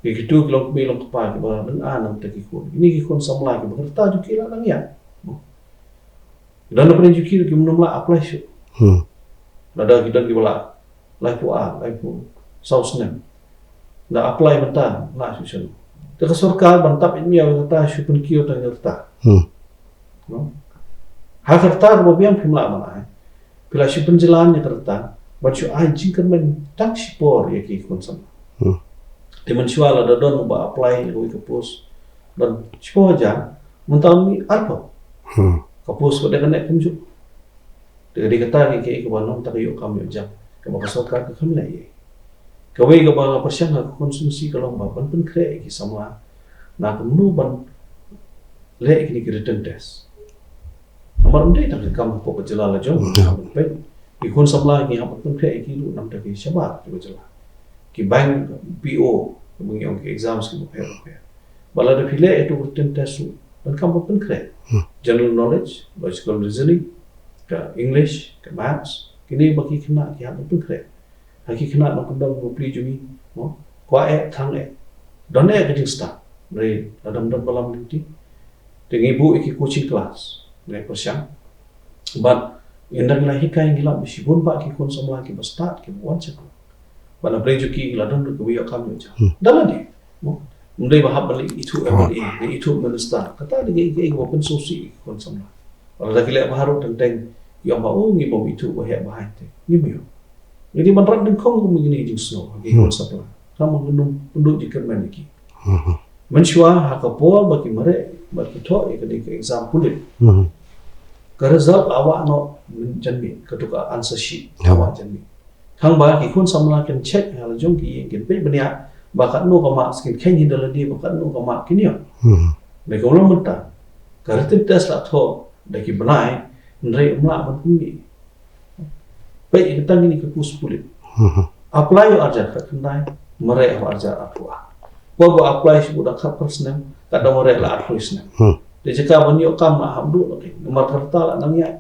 Ki kito ki longkmie longkpa kiba dang nang ta ki khun, kine ki khun samla kiba ka rta jong ki la nang ïaid. Ki don na pdeng jong ki ruh kim nym lah apply shuh. Hmm. Lada ki don kiba la laiphew ar, laiphew saw snem. Da apply mynta, lah shu shen. Te ka sorkar ban tap ïa kata shu pynkiew tang ïa ka rta. Hmm. No? Ha ka rta kaba biang phim lah ban ai. Phi la shu pynjlan ïa ka rta ban shu ai jingkyrmen tang shipor ïa ki khun samla. Hmm. Te mynshuwa lada don uba apply ïa kawei ka post, don shipor hajar, mynta un mih arphew. Hmm. Ka post ba dei kane kumjuh. Te ka dei kata ka, ka, kaba nang ta ka ïoh kam ïoh jam kaba ka sorkar ka kham leh ïa. Kawei kaba nga pyrshang ha ka constituency ka long ba ban pynkhreh ïa ki samla na kumno ban leh ïa kine ki written test. Namar ym dei tang ka kam hapoh ka jylla la jong. Hmm. Ban peit ki khun samla ki hap ban pynkhreh ïa ki ruh na bynta ki shabar jong ka jylla. Ki bank P O, kaba ngi ong ki exams kiba pher bapher. Ba lada phi leh ïa ka written test ruh, donkam ban pynkhreh. Hmm. General knowledge, logical reasoning, ka English, ka maths, kine ba ki khynnah ki hap ban pynkhreh. Ha ki khynnah nongkyndong bapli jong ngi, mo, kwah eh, thrang eh. Don eh ka jingstad. Hynrei lada ym don ba lam lynti. Te ngi buh ïa ki coaching class, ngi pyrshang. Bad ynda ngi la hikai ngi lap, shibun bah ki khun samla kiba stad kiba wan sha kut. Bad na pdeng jong ki la don ruh kiba ïoh kam ïoh jam. Hmm. Da lade, mo. Ym dei ba hap ban leit ithuh M L A, leit ithuh minister. Kata dei kaei kaei kaba pynsngewsih ïa ki khun samla. Lada ki leh bha ruh teng teng ki ong ba, oh, ngi bym ithuh, ba heh ba haiñ te. Ngim ïoh. Ngi dei ban rat dyngkhong kum kine ki jingsngew ha ki Hmm. khun samla. Khnang ba kin ym pynduh jingkyrmen ïa ki. Hmm. Mynshuwa ha ka por ba ki mareh, ba ki thoh ïa kane ka exam pulit. Hmm. Ka result la wah noh janmiet, kato ka answer sheet la wah janmiet. Hangba ki khun samla kin check ha la jong ki ïing, kin peit bniah ba katno ka mark, kin kheiñ hi da lade ba katno ka mark kin ïoh. Hmm. Te ka long mynta ka written test la thoh da ki bnai, hynrei ym lah ban pynmih. Peit ïa kata kine ki post pulit. Hmm. Apply ha u ar hajar khatkhyndai, mareh ha u ar hajar arphew ar. Por ba apply shu da khatphra snem, ka dang mareh la arphew snem. Hmm. Te jaka ban ïoh kam la hap duh la ki. Namar ka rta la nang ïaid.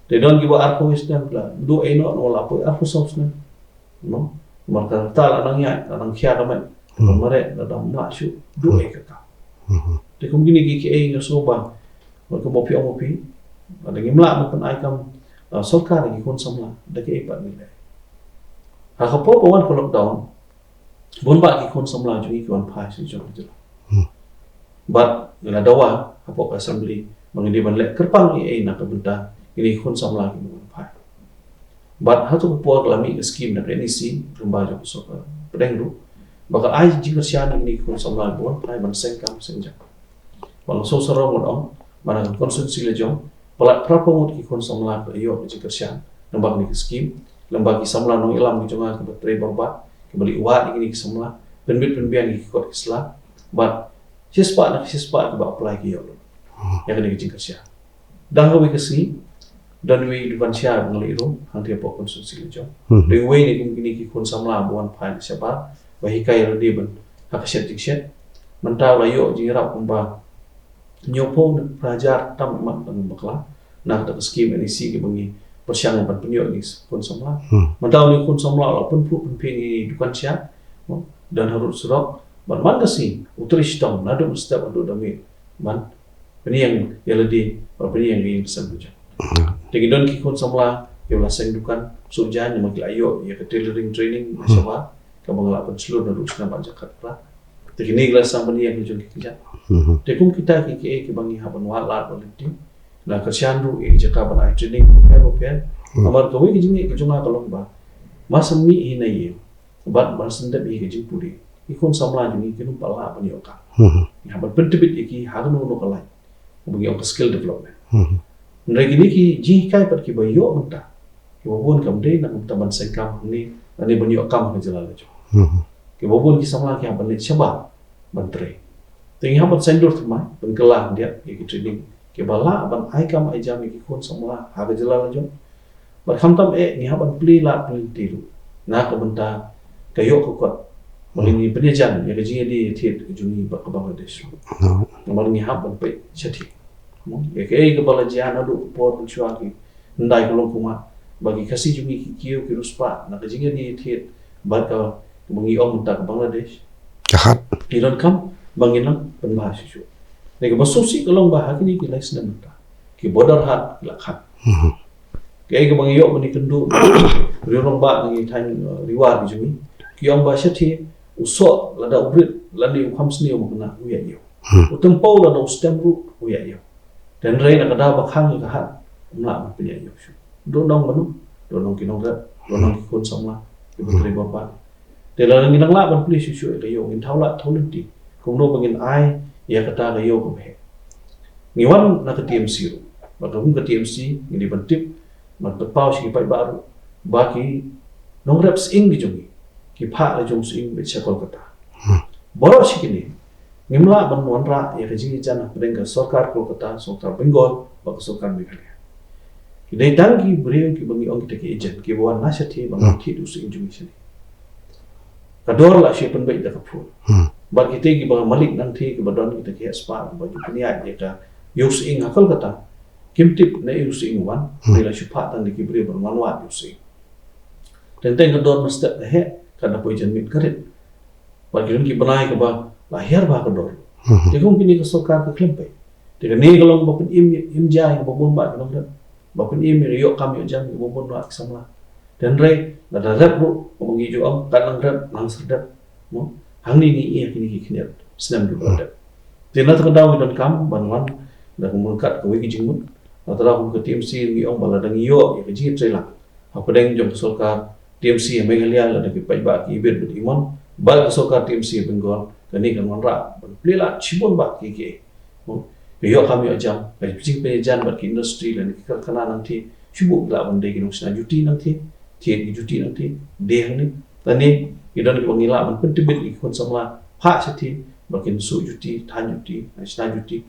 Te don kiba arphew snem la duh ei noh, la poi arphew saw snem. No? Namar ka rta la nang ïaid, la nang khia ka met. Hmm. Mareh la dang ym lah shuh duh ei ka kam. Hmm. Te kum kine ki, kiei nga sngew ba, ba kum ba phi ong ba phi, lada ngim lah ban pynai kam, ah, sorkar ïa ki khun samla, da kiei pat ngi leh. Ha ka por ba wan ka lockdown, bun bah ki khun samla jong ngi ki wan phai sha jong ka jylla. Hmm. Bad ngi la dawa hapoh ka assembly ba ngi dei ban leh kyrpang ei ei na ka bynta kine ki khun samla kiba wan phai. Bad ha kato ka por ka la mih ka skim na ka N E C, lyngba jong ka sorkar pdeng ruh, ba ka ai jingkyrshan ïa kine ki khun samla kiba wan phai ban seng kam seng jam. Ba nga sngewsarong ban ong ba na ka constituency la jong, palat phra phew ngut ki khun samla ki la ïoh ka jingkyrshan lyngba kane ka skim, lyngba ki samla nongïalam ki jong nga kiba trei bor bad kiba leit wad ïa kine ki samla, pynbit pynbiang ïa ki kot ki sla, bad shispah na shispah kiba apply ki ïoh lut ïa kane ka jingkyrshan. Dang ha kawei ka sngi, don wei dukan sha ba nga leit rung hangtei hapoh constituency la jong. Dei wei ne kum kine ki khun samla ba wan phai na shabar ba hikai ïa lade ban ha ka shet jingshet. Mynta la ïoh jingïarap kumba hynñiewphew ne phra hajar tam mat ban bakla na kata ka skim N E C kiba ngi pyrshang ban pynïoh ïa ki khun samla. Mynta une u khun samla la pynphuh pynphieng ïa i dukan sha, don harud surok, bad man ka sngi u trei shitom naduh mynstep haduh da miet ban pynïeng ïa lade bad pynïeng ïa ïing sem ka jong. Te ki don ki khun samla kiba la seng dukan shu jan namar ki la ïoh ïa ka tailoring training na shabar kaba nga la pynshlur naduh u snem ar hajar khatphra. Te kine ki la sdang ban ïeng ha jong ki kjat. Te kum kita ki kiei kiba ngi hap ban wad lad ban lynti, la kyrshan ruh ïa ki jaka ban ai training bapher bapher. Namar kawei ka jingngeit ka jong nga ka long ba ma shu mih hi na ïing bad ma shu dep hi ka jingpule, ki khun samla jong ngi kin ym pat lah ban ïoh kam. Ngi hap ban pyntbit ïa ki ha kano kano ka lain, ba ngi ong ka skill development. Hynrei kine ki jinghikai pat kiba ïoh mynta, kiba bun kam dei na ka bynta ban seng kam hangne lane ban ïoh kam ha ka jylla la jong. Kiba bun ki samla ki hap ban leit shabar ban trei. Te ngi hap ban saiñdur thymmai ban kylla khyndiat ïa ki training kiba lah ban ai kam ai jam ïa ki khun samla ha ka jylla la jong. Bad khamtam eh ngi hap ban plie lad plie lynti ruh na ka bynta ka ïoh ka kot ba ngin ïa pynïajan ïa ka jingïadei ïathied ka jong ngi bad ka Bangladesh. Namar ngi hap ban peit shathie ïa kaei kaba la jia naduh ka por mynshuwa, ki hyndai ka long kumne, ba ki Khasi jong ngi ki kiew ki riewspah na ka jingïadei ïathied bad kaba ngi ong mynta ka Bangladesh. Ka hat. Ngi donkam ba ngin nang pynbha shuh shuh. Te kaba sngewsih ka long ba ha kine ki lai snem mynta ki border hat ki la khang. Kaei kaba ngi ïoh ban ïakynduh ïa ki rangbah na ki thaiñ, eh, Ri War ki jong ngi, ki ong ba shathie u soh lada u rit lane u kham sniew ma kane u ïa ïoh. U tympew lada u stem ruh u ïa ïoh. Te hynrei na ka daw ba khang ïa ka hat, ym lah ban pynïaid ïoh shuh. Dohnud mano, dohnud ki nongrep, dohnud ki khun samla kiba trei bor bad. Te lada ngin nang lah ban plie shuh shuh ïa ka ïew, ngin thaw lad thaw lynti kumno ba ngin ai ïa kata ka ïew kaba heh. Ngi wan na ka T M C ruh, bad kum ka T M C ngi dei ban tip, ban pynpaw sha ki paidbah ruh ba ki nongrep sying ki jong ngi ki phah la jong sying beit sha Kolkata. Baroh shi kine ngim lah ban wanrah ïa ka jingïajan hapdeng ka sorkar Kolkata, sorkar Bengal bad ka sorkar Meghalaya. Ki dei tang ki briew kiba ngi ong kita ki agent kiba wan na shathie ban thied u sying jong ngi shane. Ka dor la shu pynbeit da ka phone. Bad kita kiba malik nangthie kiba don kita ki heh spah ba ju pynïaid ïa ka ïew sying ha Kolkata, kim tip naei u sying u wan, hynrei la shu phah tang da ki briew ban wanwad ïew sying. Teng teng ka dor mynstep ka heh, ka da poi janmiet ka rit. Bad ki don ki bnai kaba la hiar bha ka dor. Te kum kine ka sorkar ka khlem peit. Te kane ka long ba pynim im jai kaba bun bad ka nongrep, ba pynim ïa ka ïoh kam ïoh jam kaba bun bad ki samla. Te hynrei lada rep ruh, kaba ngi ju ong, kat nang rep nang serdep. Mo, hangne ngi ïa kine ki khyndiat snem kiba la dep. Te na kata ka daw ngi donkam ban wan da ka mut kat kawei ka jingmut. Na kata ka daw kum ka T M C ngi ong ba lada ngi ïoh ïa ka jingïatreilang hapdeng jong ka sorkar T M C ha Meghalaya lada ki paidbah ki ibit bad imon bad ka sorkar T M C ha Bengal, kane kan wanrah ban plie lad shibun bad ki, ki, ka ïoh kam ïoh jam, ka jingpynïajan bad ki industry lane ki karkhana nangthie, shu buh ki lah ban dei ki nongshna juti nangthie, thied ki juti nangthie, dei hangne. Lane ki don kiba ngi lah ban pyntbit ïa ki khun samla phah shathie ba kin suh juti, thaiñ juti, shna juti.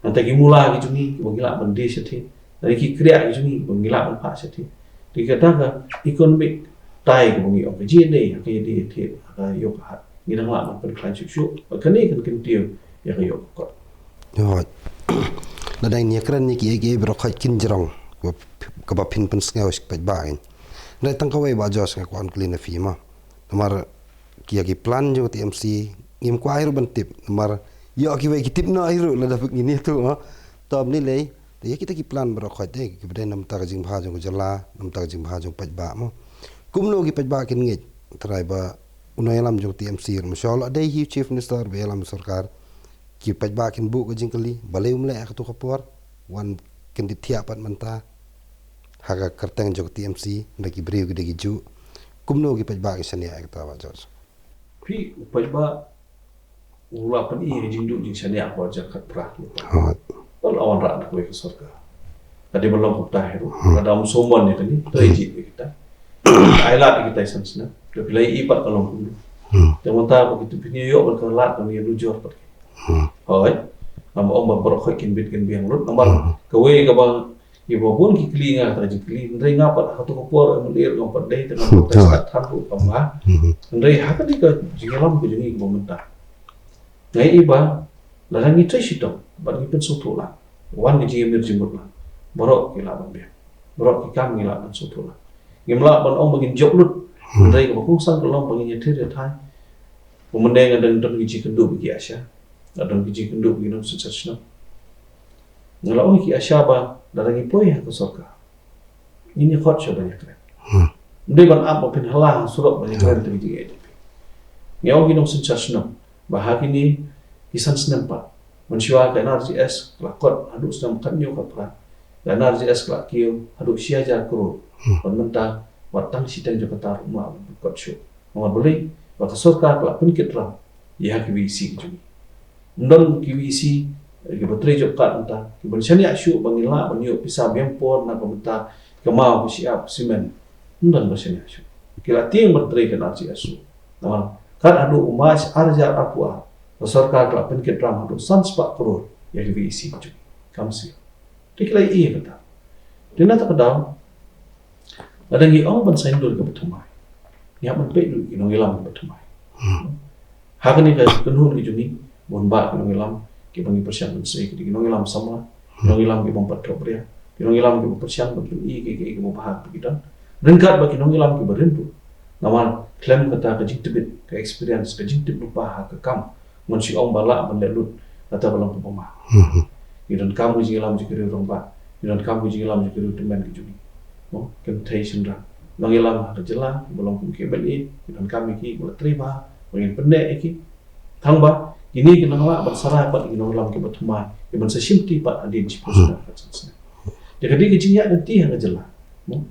Nangta ki mula ki jong ngi kiba ngi lah ban die shathie, lane ki kriah ki jong ngi kiba ngi lah ban phah shathie. Te kata ka economic tie kaba ngi ong ka jingïadei, ka ïadei ïathied, ka ïew ka hat, ngi dang lah ban pynkhlaiñ shuh shuh. Bad kane kan kyntiew ïa ka ïoh ka kot. Hooid. Lada ngin ïakren ïa kiei kiei baroh khoit kin jrong kaba, kaba phin pynsngew sha ki paidbah ngin. Hynrei tang kawei Bah Josh nga kwah kylli na phi mo. Namar ki, ïa ki plan jong ka T M C ngim kwah hi ruh ban tip. Namar ïoh kiwei ki tip noh hi ruh lada phi ngin ïathuh mo. Te ym lei lei, te ïa kita ki plan baroh khoit te kiba dei na bynta ka jingbha jong ka jylla, na bynta ka jingbha jong paidbah mo. Kumno ki paidbah kin ngeit trai ba u nongïalam jong ka T M C ruh, ma shu la dei hi u Chief Minister ba ïalam sorkar, ki paidbah kin buh ka jingkylli, balei um leh ha kato ka por, wan kyndit thiah pat mynta ha ka kyrteng jong ka T M C, da ki briew ki dei ki juh. Kumno ki paidbah ki shaniah ïa kata Bah Josh? Phi, u paidbah u la pyni ka jingduh jingshaniah ha ka arhajar khatphra. Hooid. Ba la wanrah da kawei ka sorkar. Ka dei ban long kumta hi ruh. Lada ym sumon ïa kane, to ïa jied ïa kita. Ai lad ïa kita san snem. Te phi la ïohi pat ka long kumno. Te mynta ba ki tu pynïoh ban ka lad ban ïa nujor pat. Hoi. Namar ong ba baroh khoit kin bit kin biang lut. Namar kawei kaba ïa ba bun ki kylli nga, kata jingkylli, hynrei nga pat ha kato ka por em lyer nga pat dei te nga pat tang ruh kam nga. Hynrei ha kane ka jingïalam ka jong ngi kaba mynta, nga ïohi ba lada ngi trei shitom bad ngi pynsngewthuh lang, wan ka jingïamir jingmut lang, baroh ki lah ban biang, baroh ki kam ngi lah ban sngewthuh lang. Ngim lah ban ong ba ngin jop lut. Hynrei kaba kongsan ka long ba ngin ïathir ïathai. Ba mynne nga dang don ki jingkynduh bad ki ASHA, nga don ki jingkynduh bad ki nongsynshar shnong. Nga la ong ïa ki ASHA ba lada ngi poi ha ka sorkar, ngin ïa khot shuh ban ïakren. Ym dei ban ap ba phin hala ha surok ban ïakren te ki jingeh jong phi. Nga ong ki nongsynshar shnong ba ha kine ki san snem pat, mynshuwa ka NREGS ka la kot haduh snem khathynñiew khatphra, ka NREGS ka la kiew haduh shi hajar klur. Bad mynta wat tang shiteng jong kata ruh ym lah ban kot shuh. Namar balei? Ba ka sorkar ka la pynkit ram ïa ki VEC ki jong ngi. Ym don ki VEC kiba trei jop kat mynta kiban shaniah shuh ba ngin lah ban ïoh pisa biang por na ka bynta ka maw, ka shyiap, ka simen. Ym don ba shaniah shuh. Ki la tieng ban trei ka NREGS shuh. Namar kat haduh u March ar hajar arphew ar, ka sorkar ka la pynkit ram haduh san spah klur ïa ki VEC ki jong ngi. Kam siew. Te ki la ïohi ïa kata. Te na kata ka daw, lada ngi ong ban saiñdur kaba thymmai, ngi hap ban peit ruh ki nongïalam kiba thymmai. Ha kane ka kynhun ka jong ngi, bun bah ki nongïalam kiba ngi pyrshang ban sei, ki dei ki nongïalam samla, ki nongïalam kiba ym pat thoh briew, ki nongïalam kiba pyrshang ban pyni kiei kiei kiba bha ba ki don. Ryngkat bad ki nongïalam kiba rim ruh. Namar khlem kata ka jingtbit, ka experience, ka jingtip lypa ha ka kam, ngan shu ong ba lah ban leh lut, kata ka long kaba ma. Ngi donkam ka jingïalam jong ki riew rangbah, ngi donkam ka jingïalam jong ki riew tymmen ki jong ngi. Mo, kynthei shynrang. Nongïalam ha ka jylla kiba long kum ki MLA, ngi donkam ïa ki ba la trei bha, ba ngin pynneh ïa ki. Tang ba kine ki nang lah ban sara pat ïa ki nongïalam kiba thymmai, kiban sa shimti pat hadien shiphew snem, ka san snem. Te ka dei ka jingïaid lynti ha ka jylla. Mo,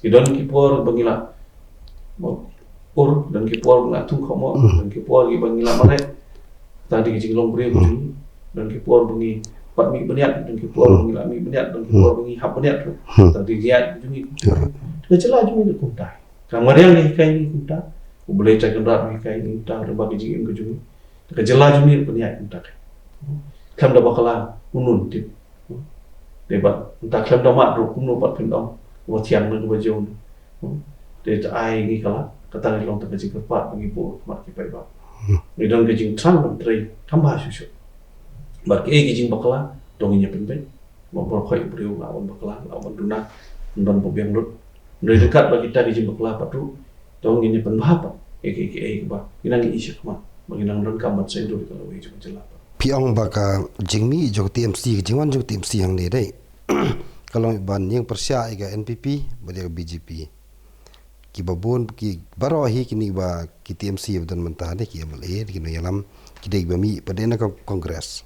ki don ki por ba ngi la, mo, ur, don ki por ba ngi la thung khohmoh, don ki por ba ngi la mareh. Kata dei ka jinglong briew ka jong ngi. Don ki por ba ngi pat mih bniat, don ki por ba ngi la mih bniat, don ki por ba ngi hap bniat ruh. Kata dei ka jingïaid ka jong ngi. Ka jylla jong ngi ruh kumta. Ka mariang ka hikai ngi kumta. U Blei Trai Kynrad u hikai ngi kumta, lyngba ka jingim ka jong ngi. Ka jylla jong ngi ruh kan ïaid kumta. Khlem da bakla, kumno tip. Te bad mynta khlem da mad ruh kumno pat phin ong ba thiang ne ba jong. Te ta ai ngi ka lad, kata ngi long tang ka jingkyrpad ba ngi buh ha khmat ki paidbah. Ngi don ka jingthrang ban trei kham bha shuh shuh. Bad kiei ki jingbakla, to ngin ïa pynbeit. Ba baroh khoit briew lah ban bakla, lah ban duna, ban ba biang lut. Ngi ryngkat bad kita ki jingbakla pat ruh, to ngin ïa pynbha pat ïa kiei kiei kiba ngi nang ïohi shakhmat, ba ngi nang donkam ban saiñdur ïa ka lawei jong ka jylla pat. Phi ong ba ka jingmih jong ka TMC, ka jingwan jong ka TMC hangne dei ka long ban ïeng pyrshah ïa ka NPP bad ïa ka BJP. Kiba bun, ki baroh hi kine ba ki TMC ba don mynta dei ki MLA, dei ki nongïalam, ki dei kiba mih pat dei na ka Congress.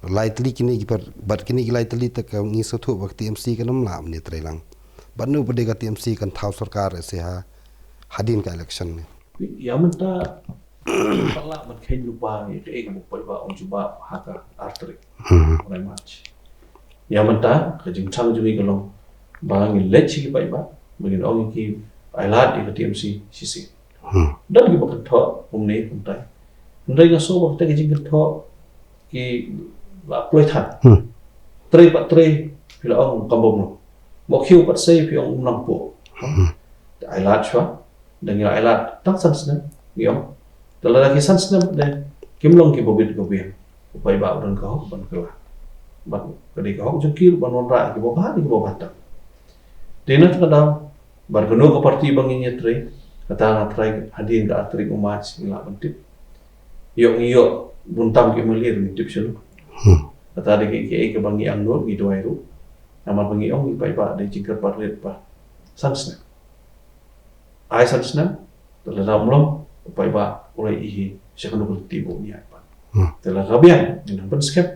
Lai tylli kine ki par-, bad kine ki lai tylli te ka ngi sngewthuh ba ka TMC kan ym lah ban ïatrei lang. Bad naduh pat dei ka TMC kan thaw sorkar ïa se ha hadien ka election ne. Ïa mynta, pat lah ban kheiñ lypa ïa kaei kaba u paidbah un jubab ha ka ar tarik. Hmm. Bnai March. Ïa mynta ka jingthrang jong ngi ka long ba ngin leit sha ki paidbah, ba ngin ong ïa ki, ai lad ïa ka TMC shisien. Hmm. Don kiba kynthoh kumne kumtai. Hynrei nga sngew ba kata ka jingkynthoh ki la kloi than. Hmm. Trei pat trei, phi la ong kam bym long. Mo khiew pat sei, phi ong um nang pok. Hmm. Te ai lad shuwa. Dang ïa ai lad tang san snem, ngi ong. Te lada ki san snem ne kim long kiba bit kiba biang, u paidbah u don ka hok ban kylla. Bad ka dei ka hok jong ki ruh ban wanrah ïa kiba bha, ïa kiba bha tam. Te na kata ka daw, bad kano ka party ba ngin ïatrei, kata nga trai hadien ka ar tarik u March ngi lah ban tip. Ïoh ngi ïoh bun tam ki MLA ruh ngim tip shuh. Hmm. Kata dei kiei kiei kiba ngi angnud, ngi duwai ruh. Namar ba ngi ong ïa u paidbah dei jingkyrpad rit ba san snem. Ai san snem, te lada ym long, u paidbah u la ïohi sha kano ka lynti ba un ïaid pat. Hmm. Te lada ka biang, ngin nang pynskhem,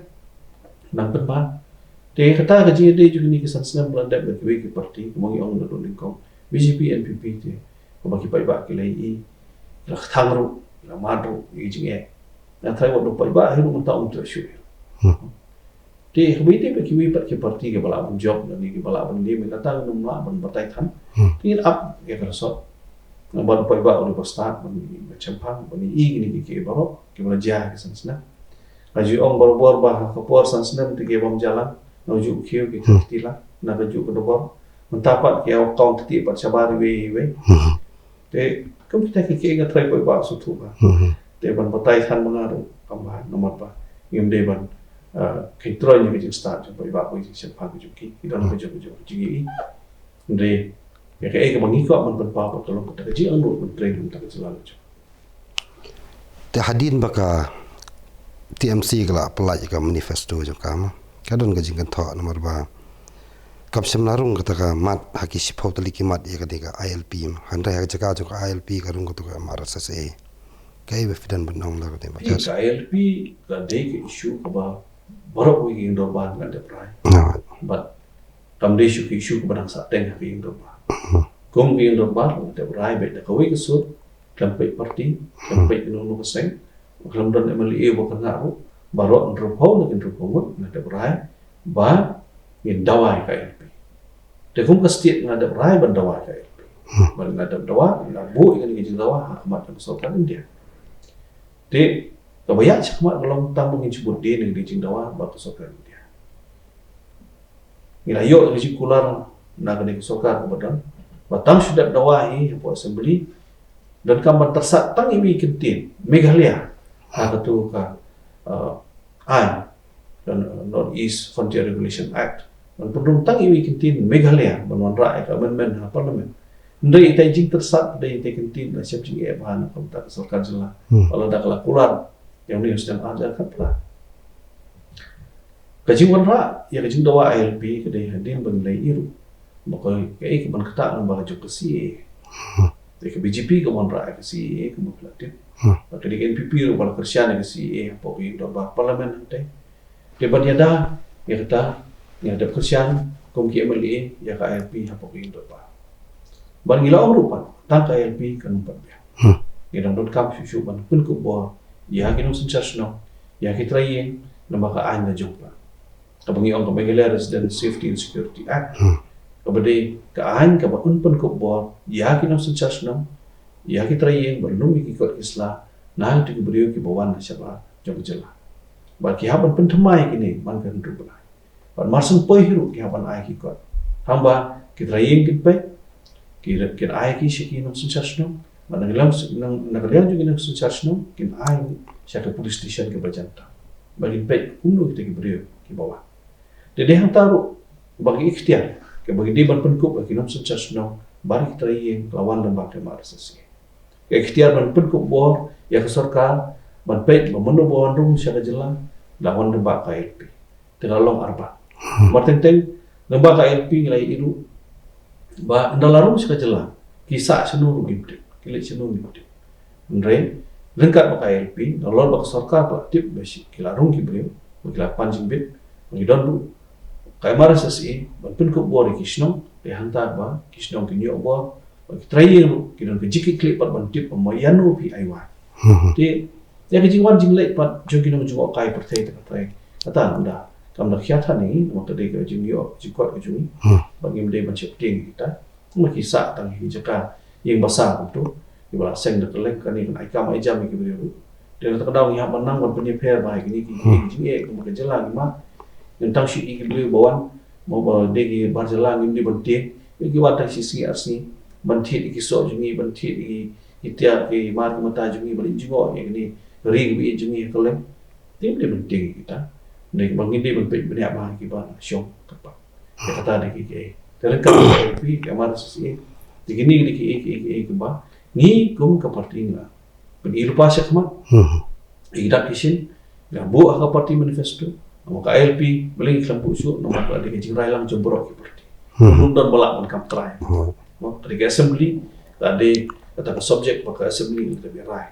nang pynbha. Te kata ka jingïadei jong kine ki san snem ba la dep bad kiwei ki party, kumba ngi ong naduh nyngkong, BJP, NPP te, kumba ki paidbah ki la ïohi, ki la kthang ruh, ki la mad ruh ïa ki jingeh. Nga tharai wat u paidbah hi ruh mynta um ïoh shuh. Hmm. Te haba ïadei bad kiwei pat ki party kiba lah ban jop, lane kiba lah ban leh, kata ngim lah ban batai than. Hmm. Te ngin ap ïa ka resort. Namar ba u dei ba stad ban ban chemphang ban i kine ki ki baroh ki ba la jia ki san snem. Nga ju ong barabor ba ha ka por san snem te ki bym jalan, nga ju khiew ki ki la na ka ju ka dobor. Mynta pat ki au kong ti pat shabar iwei iwei. Te kum kita ki ki nga trai poi ba su tu ba. Te ban batai than ba nga ruh kam ba namar ba ngim dei ban, ah, ki trai ni ki jing stad jong poi ba poi jing chemphang ki jong ki. Ki don ki jong ki jong ki jing i. Hynrei ïa kaei kaba ngi kwah ban pynpaw pat ka long kata ka jingangnud ban trei na ka bynta ka jylla la jong. Te hadien ba ka T M C ka la pyllait ïa ka manifesto jong ka, ma ka don ka jingkynthoh namar ba kam shym la rung kata ka mat ha ki shiphew tylli ki mat ïa kane ka I L P, ma hynrei ha ka jaka jong ka I L P ka rung kata ka M R S S A. Kaei ba phi don ban ong la kata ba Judge? Ka I L P ka dei ka issue kaba baroh kawei ka ïing dorbar ka dep rai. Bad kam dei shuh ka issue kaba dang sah teng ha ka ïing dorbar. Kum ka ïing dorbar ka dep rai beit da kawei ka sur, khlem peit party, khlem peit kano kano ka seng, khlem don M L A ba kynnoh ruh, baroh hynriewphew na ki hynriewphew ngut ka dep rai ba ngin dawa ïa ka I L P. Te kum ka state ka dep rai ban dawa ïa ka I L P. Ban ka dep dawa, ka buh ïa kane ka jingdawa ha khmat ka sorkar India. Te kaba ïaid shakhmat ka long tang ba ngin shu bud dien ïa ka jingdawa bad ka sorkar India. Ngi la ïoh ka jingkular na kane ka sorkar kaba don ba tang shu dep dawa hi hapoh Assembly, donkam ban tyrsad tang iwei i kyntien Meghalaya ha katu ka, uh, aiñ, ka North East Frontier Regulation Act. Ban pynrung tang iwei i kyntien Meghalaya ban wanrah ïa ka amendment ha Parliament. Hynrei ita i jingtyrsad, ita i kyntien la shem jingeh bha na ka bynta ka sorkar jylla. Hmm. Ba lada ka la kular ïa une u snem ar hajar khatphra. Ka jingwanrah ïa ka jingdawa I L P ka dei hadien ba ngi la ïohi ruh ba ka, kaei kaban ktah lyngba ka jong ka C A A. Hmm. Te ka B J P ka wanrah ïa ka C A A kumba phi la tip. Hmm. Bad ka dei ka N P P ruh ba la kyrshan ïa ka C A A hapoh ka ïing dorbar Parliament hangtei. Te ban ïada ïa kata, ïa dep kyrshan kum ki M L A ïa ka I L P hapoh ka ïing dorbar. Bad ngi la ong ruh pat tang ka I L P kan ym pat biang. Hmm. Ngi dang donkam shuh shuh ban pynkup bor ïa ki nongsynshar shnong, ïa ki trai ïing, namar ka aiñ la jong pat. Kaba ngi ong ka Meghalaya Resident Safety and Security Act. Hmm. Kaba dei ka aiñ kaba pynkup bor ïa ki nongsynshar shnong, ïa ki trai ïing, ban lum ïa ki kot ki sla na kito ki briew kiba wan na shabar jong ka jylla. Bad ki hap ban pynthymmai ïa kine man ka hynriew bnai. Bad mar shen poi hi ruh ki hap ban ai ki kot. Haba ki trai ïing kin peit, ki, kin ai ki sha ki nongsynshar shnong. Bad na ka liang, na, na ka liang jong ki nongsynshar shnong kin ai sha ka police station kaba jan tam. Bad kin peit kumno kita ki briew kiba wan. Te dei hangta ruh ba ki iktiar kaba ki dei ban pynkup ïa ki nongsynshar shnong bad ki trai ïing ka la wan lyngba ka M R S S A. Ka iktiar ban pynkup bor ïa ka sorkar ban peit ba mano ba wan rung sha ka jylla la wan lyngba ka I L P. Te la long arbat. Mar teng teng lyngba ka I L P ngi la ïohi ruh ba ynda la rung sha ka jylla ki sah shano ruh ngim tip, ki leit shano ngim tip. Hynrei ryngkat bad ka I L P, nalor ba ka sorkar ka la tip ba shi, ki la rung ki briew, ba ki la pan jingbit, ba ki don ruh ka M R S S A ban pynkup bor ïa ki shnong, te hangta ba ki shnong kin ïoh bor, ba ki trai ïing ruh ki don ka jingkitkhlieh pat ban tip ba ma ïano phi ai wai. Hmm. Te ïa ka jingwan jingleit pat jong ki nongjngohkai pyrthei te ka trai, kata ynda kam da khia than ïa ngi, namar ka dei ka jingïoh jingkot ka jong ngi. Hmm. Bad ngim dei ban sheptieng ïa kita. Kumba ki sah tang ha ki jaka ïing basa kumto, kiba la seng da kylleng, kane kan ai kam ai jam ïa ki briew ruh. Te na kata ka daw ngi hap ban nang ban pynïapher bha ïa kine ki, hmm, jingeh kumba ka jylla ngi mad. Ngim tang shu ïohi ki briew ba wan, mo ba dei ki bar jylla, ngim dei ban tieng. Ïohi ki wan tang shi sngi ar sngi ban thied ïa ki soh jong ngi, ban thied ïa ki tiar ki mar ki mata jong ngi, ban ïeit jngoh ïa kine ri kiba ïeit jong ngi ha kylleng. Te ngim dei ban tieng ïa kita. Dei ba ngin dei ban peit bniah bha ïa kiba shong kyrpad. Ïa kata dei kiei kiei. Te ryngkat ka I L P, ka M R S S A, te kine dei kiei kiei kiei kiba ngi kum ka party ngi la pyn-i lypa shakhmat. Hmm. Ïa ki dak ki shin, ngi la buh ha ka party manifesto. Namar ka I L P balei ngi khlem buh shuh, namar ka dei ka jingrailang jong baroh ki party. Hmm. Ym don ba lah ban kam trai. Hmm. Mo, ka dei ka assembly, ka dei kata ka subject ba ka assembly ngi la dep rai.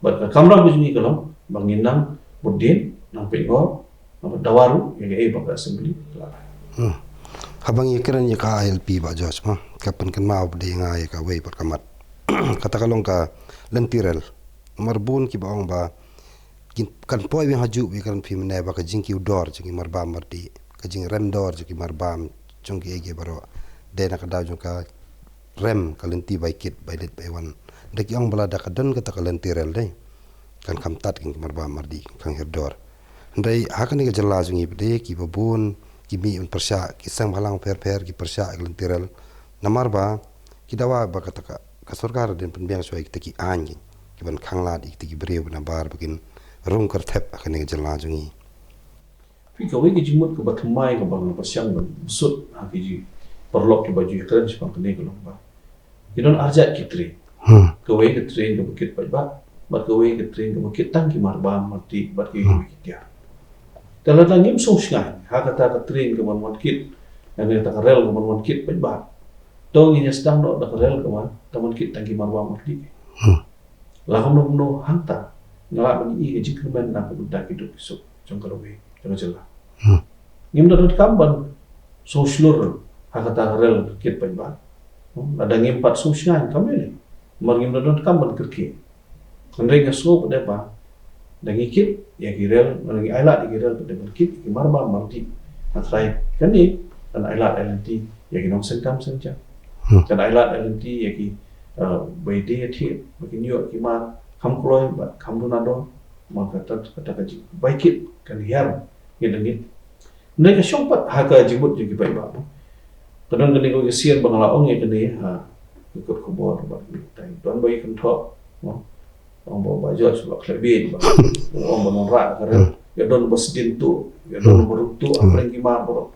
Bad ka kamram ka jong ngi ka long ba ngin nang bud dien, nang peit ngor, nang dawa ruh ïa kaei ba ka assembly ka la rai. Hmm. Haba ngi kren ïa ka I L P Bah George, mo, ka pynkynmaw ba dei nga ïa kawei pat ka mat. Kata ka long ka lynti rel. Namar bun kiba ong ba kin, kan poi biang ha juh, ba kren phi mynne ba ka jingkiew dor jong ki marbam mardih, ka jingrem dor jong ki marbam jong kiei kiei baroh, dei na ka daw jong ka rem ka lynti bai kit, bai leit bai wan. Da ki ong ba lada ka don kata ka lynti rel dei, kan kham tad ki mar bam mar dih, kan khang hiar dor. Hynrei ha kane ka jylla jong ngi pat de kiba bun ki mih ban pyrshah, ki seng bhalang pher pher ki pyrshah ïa ka lynti rel. Namar ba ki dawa ba kata ka, ka sorkar dei ban pynbiang shuwa ïa kita ki aiñ ki, ki ban khanglad ïa kita ki briew ba nabar ba kin rung kyrthep ha kane ka jylla jong ngi. Phi, kawei ka jingmut kaba thymmai kaba nga pyrshang ban sut ha ki jingpyrlok kiba ju ïakren shaphang kane ka long ba ki don arjat ki train. Hmm. Kawei ka train kaba kit paidbah, bad kawei ka train kaba kit tang ki mar bam mar dih bad ki Hmm. ki tiar. Te lada ngim sngewsih ha kata ka train kaban wan kit, ha kata ka rel kaban wan kit paidbah, to ngin ïa sdang noh da ka rel kaban, kaban kit tang ki mar bam mar dih. Hmm. La kumno kumno hangta nga lah ban ïohi ka jingkyrmen na ka bynta ki duk ki suk jong ka lawei jong ka jylla. Hmm. Ngim da donkam ban sngewshlur ha kata ka rel kit paidbah. Hmm, lada ngim pat sngewsih kam ïa lei. Namar ngim da donkam ban kyrkieh. Hynrei nga sngew pat de ba da ngi kit ïa ki rel, da ngi ailad ïa ki rel pat de ban kit ïa ki mar bam mar dih. Nga trai kane kan ailad ai lynti ïa ki nongseng kam seng jam. Hmm. Kan ailad ai lynti ïa ki, uh, bai dei ïa thied ba kin ïoh ki mar kham kloi bad kham duna don. Namar kata, kata ka jing bai kit kan hiar ngin da ngin. Hynrei ka shong pat ha ka jingmut jong ki paidbah. Ka don kane ka sien ba nga la ong ïa kane ha ka kot khubor ba tai don ba ïa kan thoh. Ong ba, ba George ba khleh beiñ ba. Ong ba nongrah ka rel. Hmm. Ïa don ba sdin tu, ïa don Hmm. ba rung tu, Hmm. hapdeng ki mar baroh.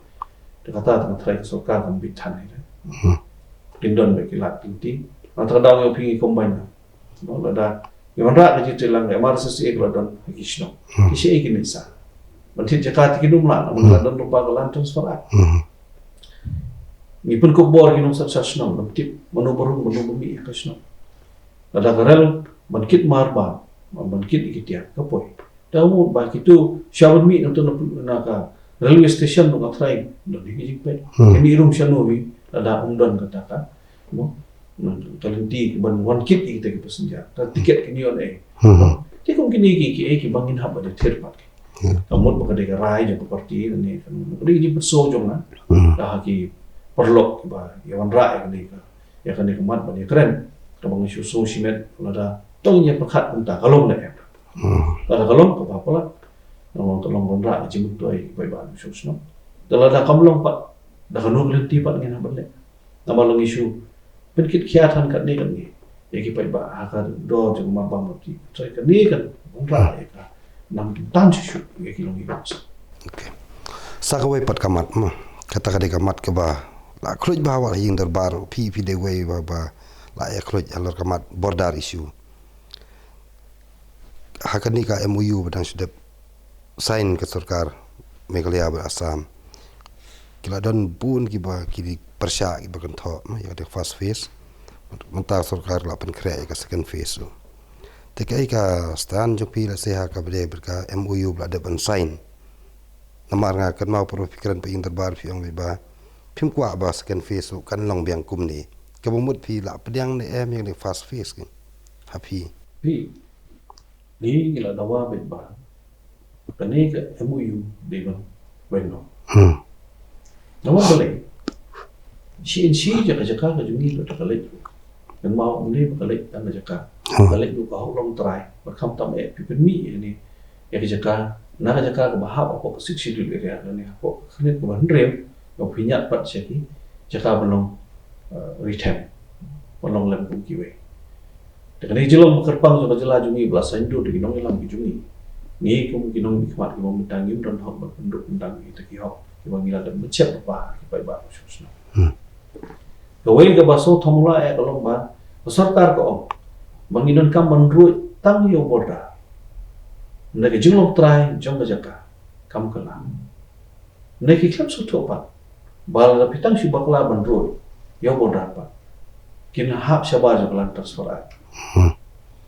Te kata tang trai ka sorkar kan bit than ïa. Hmm. Kin don ba ki lad kin ti. Nang tang dang ïa phi ngi combine. Ba lada ngi wanrah ka jingtreilang ka M R S S A ka la don ha ki shnong. Hmm. Ki sha ei ki nisa. Ban thied jaka te ki num lah, ban Hmm. la don rupa ka land transfer act. Hmm. Ngi pynkup bor ki nongsan sha shnong, ban tip mano ba rung, mano ba mih ha ka shnong. Lada ka rel ban kit mar bam, ban kit ïa ki tiar, ka poi. Te mut ba kitu sha ban mih na tu na, na ka railway station, na ka train, don hi ki jingpeit. Hmm. Ki mih rum shano hi, lada um don kata ka, mo, na ka lynti ban wan kit ïa kita ki passenger. Ka tiket ki nion eh. Hmm. Te kum kine ki, ki eh ki ba ngin hap ban ïa thir pat ki. Hmm. Ka mut ba ka dei ka rai jong ka party ne ka, ka dei ka jingpynsaw jong nga. Hmm. Ka ha ki paralok kiba ïa wanrah ïa kane ka, ïa kane ka mat ban ïa kren. Kaba nga shu sngew shimet lada tang ïa pyrkhat kumta ka long ne em. Hmm. Lada ka long kaba palat. Nga ong ka long wanrah ka jingmyntoi kiba ïa ban shu shnong. Te lada kam long pat, da kano ka lynti pat ngin hap ban leh. Namar la ngi shu pynkit khia than katne katne ïa ki paidbah ha ka dor jong ka mar bam mar dih. Trai kane kan wanrah ïa ka nam tam shuh shuh ïa ki longïing. Okay. Sa kawei pat ka mat, ma. Kata ka dei ka mat kaba la khluit bha wat ha ïing dorbar, phi, phi dei wei ba, ba la ïa khluit halor ka mat border issue. Ha kane ka M O U ba dang shu dep sign ka sorkar Meghalaya bad Assam, ki la don bun kiba ki pyrshah kiba kynthoh, ma, ïa ka first phase. Mynta sorkar la pynkhreh ïa ka second phase. Te kaei ka stand jong phi lehse ha kaba dei bad ka M O U ba la dep ban sign? Namar nga kynmaw por ba phi kren pat ha ïing dorbar phi ong ba phim kwah ba second phase kan long biang kumne. Kaba mut phi la pdiang ne em ïa ka first phase ki? Ha phi. Phi. Ngi, ngi la dawa beit ba kane ka M O U dei ban weng noh. Hmm. Namar balei? Shi in shi jaka jaka ka jong ngi la da ka leit. Ngan mut ym dei ba ka leit tang ka jaka. Hmm. Ka leit ruh ka hok long trai. Bad khamtam eh phi pynmih ïa kane, ïa ka jaka, na ka jaka kaba hap hapoh ka Sixth Schedule area, kane hapoh ka khyrnit kaba hynriew, ba pynïaid pat sha ki jaka ba long, eh, retained, ba long lem kum kiwei. Te kane ka jinglong ba kyrpang jong ka jylla jong ngi ba la saiñdur da ki nongïalam ki jong ngi. Ngi kum ki nongmihkhmat ki nongmihkhmat ngim don hok ban pynduh pyndam ïa kita ki hok kiba ngi la dep mynshep lypa ha ki paidbah shnong. Hmm. Kawei kaba sngewthuh mula eh ka long ba ka sorkar ka ong ba ngi donkam ban ruid tang ïa u border. Hynrei ka jinglong trai jong ka jaka kam kylla. Hynrei ki khlem sngewthuh pat ba lada phi tang shu bakla ban ruid ïa u border pat, kin hap shabar jong ka Land Transfer Act. Hmm.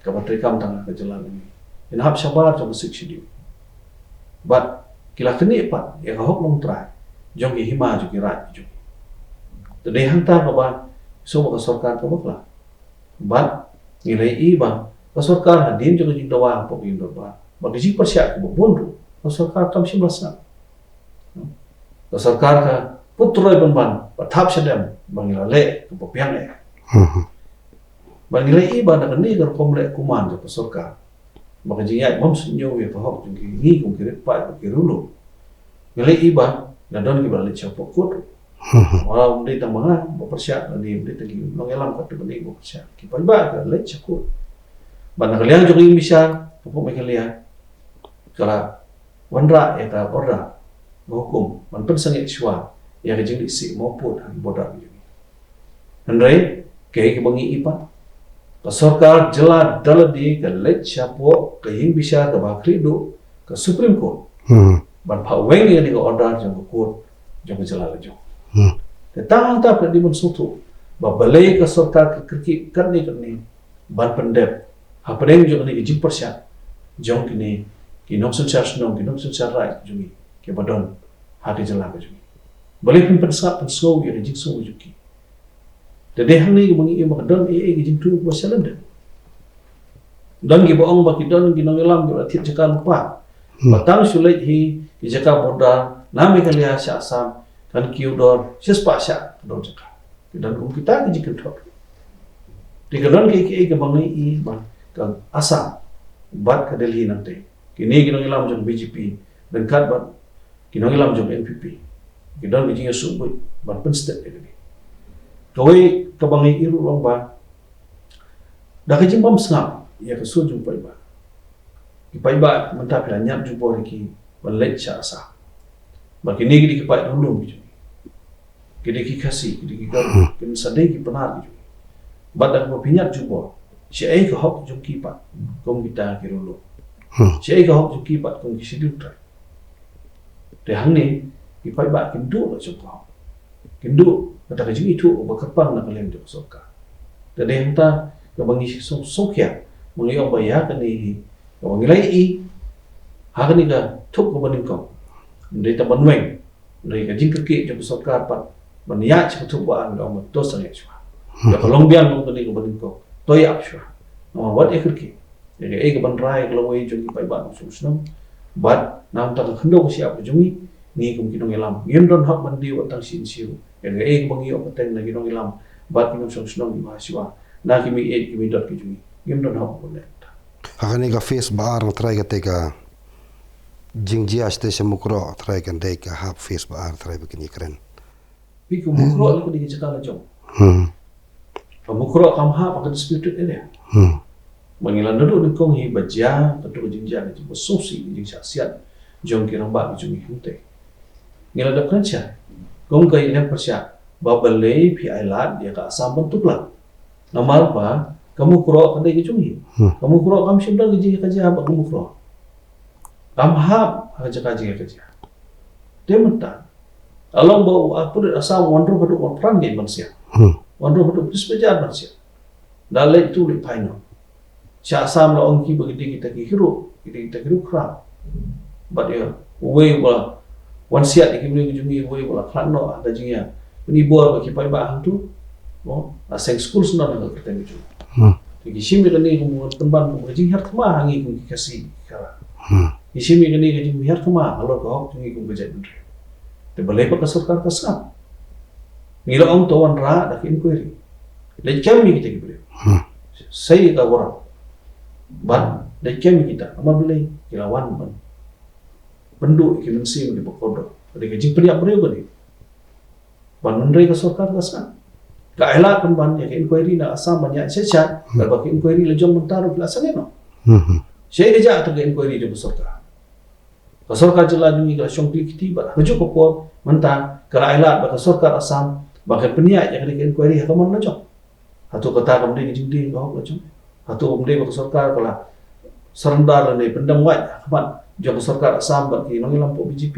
Kaba treikam tang ha ka jylla ngi, kin hap shabar jong ka Sixth Schedule. Bad ki la knieh pat ïa ka hok nongtrai jong ki hima jong ki raid jong. Te dei hangta kaba sngewbha ka sorkar ka bakla. Bad ngi la ïohi ba ka sorkar hadien jong ka jingdawa hapoh ka ïing dorbar bad ka jingpyrshah kaba bun ruh, ka sorkar kam shym la sngap. Ka sorkar ka pyntroi pynban bad thap shadem ba ngi la leh kaba biang eh. Ba ngi la ïohi ba da kane ka rukom leh kuman jong ka sorkar, ba ka jingïaid bym sngewthuh ïa ka hok jong ngi kum ki rit paid bad ki riewlum. Ngi la ïohi ba la don kiba la leit sha kut. Ym dei tang ma nga ba pyrshah, la dei, ym dei tang ki nongïalam katto katne ba pyrshah, ki paidbah ki la leit sha kut. Bad na ka liang jong ka ïingbishar, ka pop Meghalaya ka la wanrah ïa ka order, ka hukum ban pynsangeh shuwa ïa ka jingleit sih mawpud ha ki border ka jong ngi. Hynrei kaei kaba ngi ïohi pat, ka sorkar jylla da lade ka leit shapoh ka ïingbishar kaba khlieh duh, ka Supreme Court, ban phah weng ïa kane ka order jong ka court jong ka jylla la jong. Te tang hangta pat dei ban sngewthuh ba balei ka sorkar ka kyrkieh katne katne ban pyndep hapdeng jong kane ka jingpyrshah jong kine ki nongsynshar shnong, ki nongsynshar raid jong ngi kiba don ha ka jylla ka jong ngi. Balei phin pynsngap pynsngew ïa ka jingsngew jong ki? Te dei hangne kaba ngi ïohi ba ka don ei ei ka jingthoh ba shalyndet. Don kiba ong ba ki don ki nongïalam kiba la thied jaka lypa. Ba tang shu leit hi ki jaka border na Meghalaya sha Assam, kan kiew dor shispah shah ka dor jaka. Ki don kum kita ki jingkynthoh. Te ka don kiei kiei kaba ngi ïohi ba ka Assam bad ka Delhi nangtei, kine ki nongïalam jong B J P ryngkat bad ki nongïalam jong N P P ki don ki jingïasuk buit ban pynstet ïa kane. Kawei kaba ngi ïohi ruh long ba da ka jingbym sngap ïa ka sur jong paidbah, ki paidbah mynta phi la ñiad jubor ïa ki ban leit sha Assam. Ba kine ki dei ki paid riewlum ki jong ngi, ki dei ki Khasi, ki dei ki Garo, kin sa dei ki Pnar ki jong ngi. Bad da kaba phi ñiad jubor, shaei ka hok jong ki pat kum kita ki riewlum? Shaei ka hok jong ki pat kum ki Scheduled Tribe? Te hangne ki paidbah kin duh la jong ka hok, kin duh kata ka jingithuh ba kyrpang na ka liang jong ka sorkar. Te dei hangta kaba ngi sngewsih, ba ngi ong ba ïa kane hi kaba ngi la ïohi ha kane ka thup kaba nyngkong, ym dei tang ban weng, ym dei ka jingkyrkieh jong ka sorkar pat ban ïaid sha ka thup ba ar, ngi ong ba to sangeh shuwa. Ïa ka long biang long kane kaba nyngkong, to ïap shuwa. Namar wat ïa kyrkieh ïa kaei kaban rai ïa ka lawei jong ki paidbah nongshong shnong. Bad na ka bynta ka khyndew ka shyiap ka jong ngi, ngi kum ki nongïalam ngim don hok ban die wat tang shi inch ruh ïa kaei kaba ngi ïoh pateng na ki nongïalam bad ki nongshong shnong kiba ha shuwa na ki mei ïeit ki mei dot ki jong ngi. Ngim don hok ban leh. Ha kane ka phase ba ar nga trai, kata ka jingjia shatei sha Mukroh trai kan dei ka hap phase ba ar trai ba kin ïakren. Phi, ka Mukroh lei ka dei ka jaka la jong. Hmm. Ka Mukroh kam hap ha ka disputed area. Hmm. Ba ngi la naduh nyngkong hi ba jia kato ka jingjia, ka jingsngewsih, ka jingshah siat jong ki rangbah ka jong ngi hangtei. Ngi la dep kren shai. Kum ka ïaleh pyrshah ba balei phi ailad ïa ka Assam ban tuklar. Namar ba ka Mukroh ka dei ka jong ngi. Hmm. Ka Mukroh kam shym don ka jingïakajia bad ka Mukroh. Kam hap ha ka jaka jingïakajia. Te mynta, ka long ba u, ah, pule Assam wan ruh haduh wan phran ngi ban siat. Hmm. Wan ruh haduh pris bajar ban siat. Da leit tu leit phai noh. Sha Assam la ong ki ba ki dei kita ki hero, ki dei kita ki hero khraw. Bad ïa uwei ba wan siat ïa ki briew ki jong ngi, uwei ba la khlad noh ha ka jingïa pyni bor ba ki paidbah hangtu. Mo, la seng skul syndon ha ka kyrteng ka jong. Hmm. Te ki shim ïa kane kum ka pynban kum ka jinghiar thma ha ngi kum ki Khasi ki Khara. Hmm. Ki shim ïa kane ka jinghiar thma halor ka hok jong ngi kum ka jaitbynriew. Te balei ba ka sorkar ka sngap? Ngi la ong to wanrah da ka inquiry. Leit kem ïa kita ki briew. Hmm. Sei ka warrant. Bad leit kem ïa kita. Namar balei? Ki la wan ban pynduh ïa ki mynsiem kiba kordor. Ka dei ka jingpynïap briew ka dei. Ban, hynrei ka sorkar ka sngap. Ka ailad pynban ïa ka inquiry na Assam ban ïaid sha sha, hmm, bad ba ka inquiry la jong mynta ruh ki la sangeh noh. Hmm. Shaei ka jia kata ka inquiry jong ka sorkar? Ka sorkar jylla jong ngi ka la shong kli kti bad ha kajuh ka por mynta ka la ailad bad ka sorkar Assam ba kan pynïaid ïa kane ka inquiry ha ka mon la jong. Hato kata kam dei ka jingdie ka hok la jong? Hato kam dei ba ka sorkar ka la surrender lane pyndem wait ha khmat jong ka sorkar Assam bad ki nongïalam pop B J P?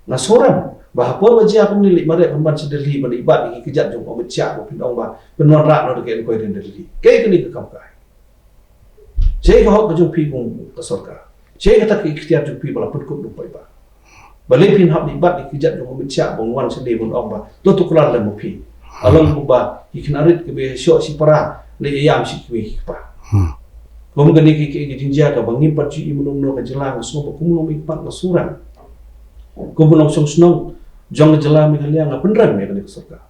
Nga sngew rem ba ha por ba jia kumne leit mareh pynban sha Delhi ban ïa bat ïa ki kjat jong u Amit Shah ba phin ong ba pynwanrah noh da ka inquiry na Delhi. Kaei kane ka kam ka ai? Shaei ka hok ka jong phi kum ka sorkar? Shaei kata ka iktiar jong phi ba la pynkup da u paidbah? Balei phin hap ïa bat ïa ki kjat jong u Amit Shah ban wan sha Delhi ban ong ba to tuklar lem ma phi? Ka long kumba ki khynnah rit kiba shoh shi para leit ïam shi kmie ki kpa. Hmm. Kum kane ka, ka, ka jingjia kaba ngim pat ju i mynno mynno ka jylla, nga sngew ba kum u nongmihkhmat nga sngew rem. Kum u nongshong shnong jong ka jylla Meghalaya nga pynrem ïa kane ka sorkar.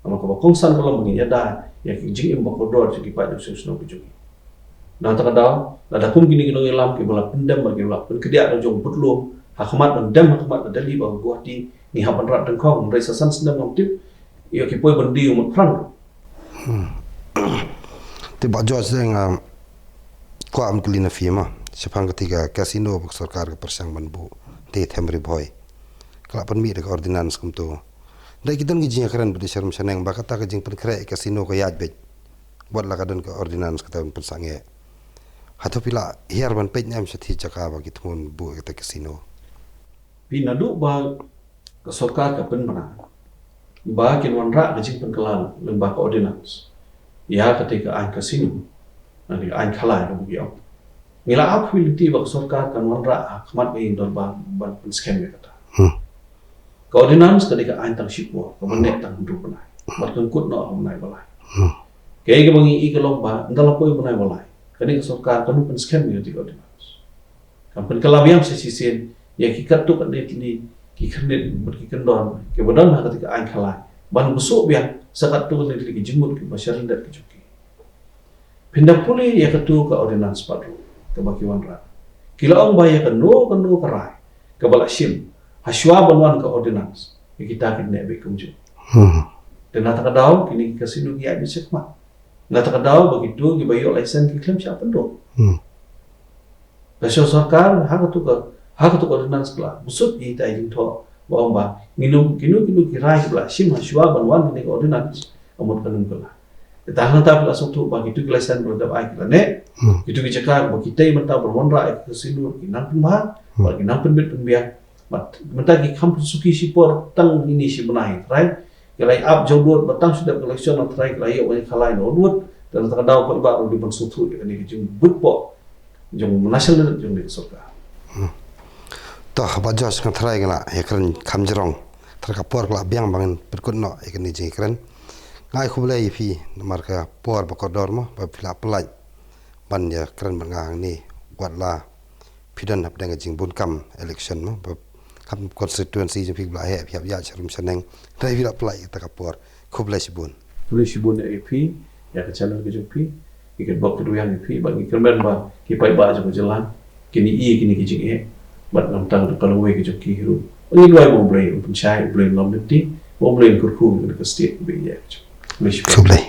Namar kaba kongsan ka long ba ngin ïada ïa ki jingim ba kordor jong ki paid nongshong shnong ki jong ngi. Na kata ka daw, lada kum kine ki nongïalam kiba la pyndem bad kiba la pynkyndiah da jong butlum ha khmat, ban dem ha khmat na Delhi bad Guwahati, ngi hap ban rat dyngkhong, hynrei sa san snem ngam tip ïa ki poi ban die u mut phrang. Te Bah George, nga kwah ban kylli na phi ma shaphang kata ka casino ba ka sorkar ka pyrshang ban buh te Them Ri Bhoi, ka la pynmih da ka ordinance kumto. Dei ki don ki jingïakren bad sha Rumshaneng ba kata ka jingpynkhreh casino ka ïaid beit, wat la ka don ka ordinance kata ban pynsangeh. Hato phi la hiar ban peit ne em sha kata ka jaka ba ki thmu ban buh kata casino? Phi, naduh ba ka sorkar ka pynbna ba kin wanrah ka jingpynkylla lyngba ka ordinance ïa kata ka aiñ casino, na ka aiñ khalai kaba ki ong, ngi la ap hynrei lynti ba ka sorkar kan wanrah ha khmat ka Ïing Dorbar ban pynskhem ïa kata. Ka ordinance ka dei ka aiñ tang shipor kaba neh tang hynriew bnai bad kan kut noh ha u bnai ba lai. Kaei kaba ngi i ka long ba ynda la poi u bnai ba lai, kane ka sorkar kan pynskhem ïa kata ka ordinance. Kan pynkylla biang sa shisien ïa ki katto katne tylli ki khyrnit bad ki kyndon kiba don ha kata ka aiñ khalai, ban buh biang sa katto katne tylli ki jingmut kiba sha lyndet ki jong ki. Phin da pule ïa kato ka ordinance pat ruh kaba ki wanrah, ki la ong ba ïa kano kano ka rai kaba la shim ha shuwa ban wan ka ordinance, ïa kita kin neh beit kumjuh. Te na kata ka daw kine ki casino ki ïaid beit shakhmat. Na kata ka daw ba kito kiba ïoh license ki khlem shah pynduh. Ka sha sorkar ha kato ka, ha kato ka ordinance ka la buh ïa kita ki jingthoh ba ong ba kino kino ki rai kiba la shim ha shuwa ban wan kane ka ordinance, ka mut kan ym kylla. Te tang hangta phi la sngewthuh ba kito ki license ba la dep ai ki la neh, kito ki jaka ba ki tei mynta ban wanrah ïa ka casino ki nang pynbha bad ki nang pynbit pynbiang. Bad mynta ki kham pynsuki shipor tang ine shi bnai, right? Ki la ïa ap jong dud ba tang shu dep ka election na trai ki la ïoh ïa ka khalai na dud. Te na kata ka daw pat ba ruh dei ban sngewthuh ïa kane ka jingbuit poh jong u mynasyal jong ka sorkar. To Bah George, nga tharai nga la ïakren kham jrong. Tharai ka por ka la biang ba ngin pynkut noh ïa kane ka jingïakren. Nga ai khublei ïa phi namar ka por ba kordor mo ba phi la pynlait ban ïakren bad nga hangne, wat la phi don hapdeng ka jingbun kam election mo ba kam constituency jong phi ba la heh phi hap ïaid sha Rumshaneng. Tharai phi la pynlait ïa kata ka por. Khublei shibun. Khublei shibun ïa phi, ïa ka channel ka jong phi. Ngi kyrpad ka dei ïa phi bad ngi kyrmen ba ki paidbah jong ka jylla kin ïohi ïa kine ki jingeh bad nangta ka lawei ka jong ki ruh. Ngi duwai ba U Blei un pynshai, U Blei un lam lynti, U Blei un kyrkhu ïa ka state ba ïa ka jong. Khublei shibun. Khublei.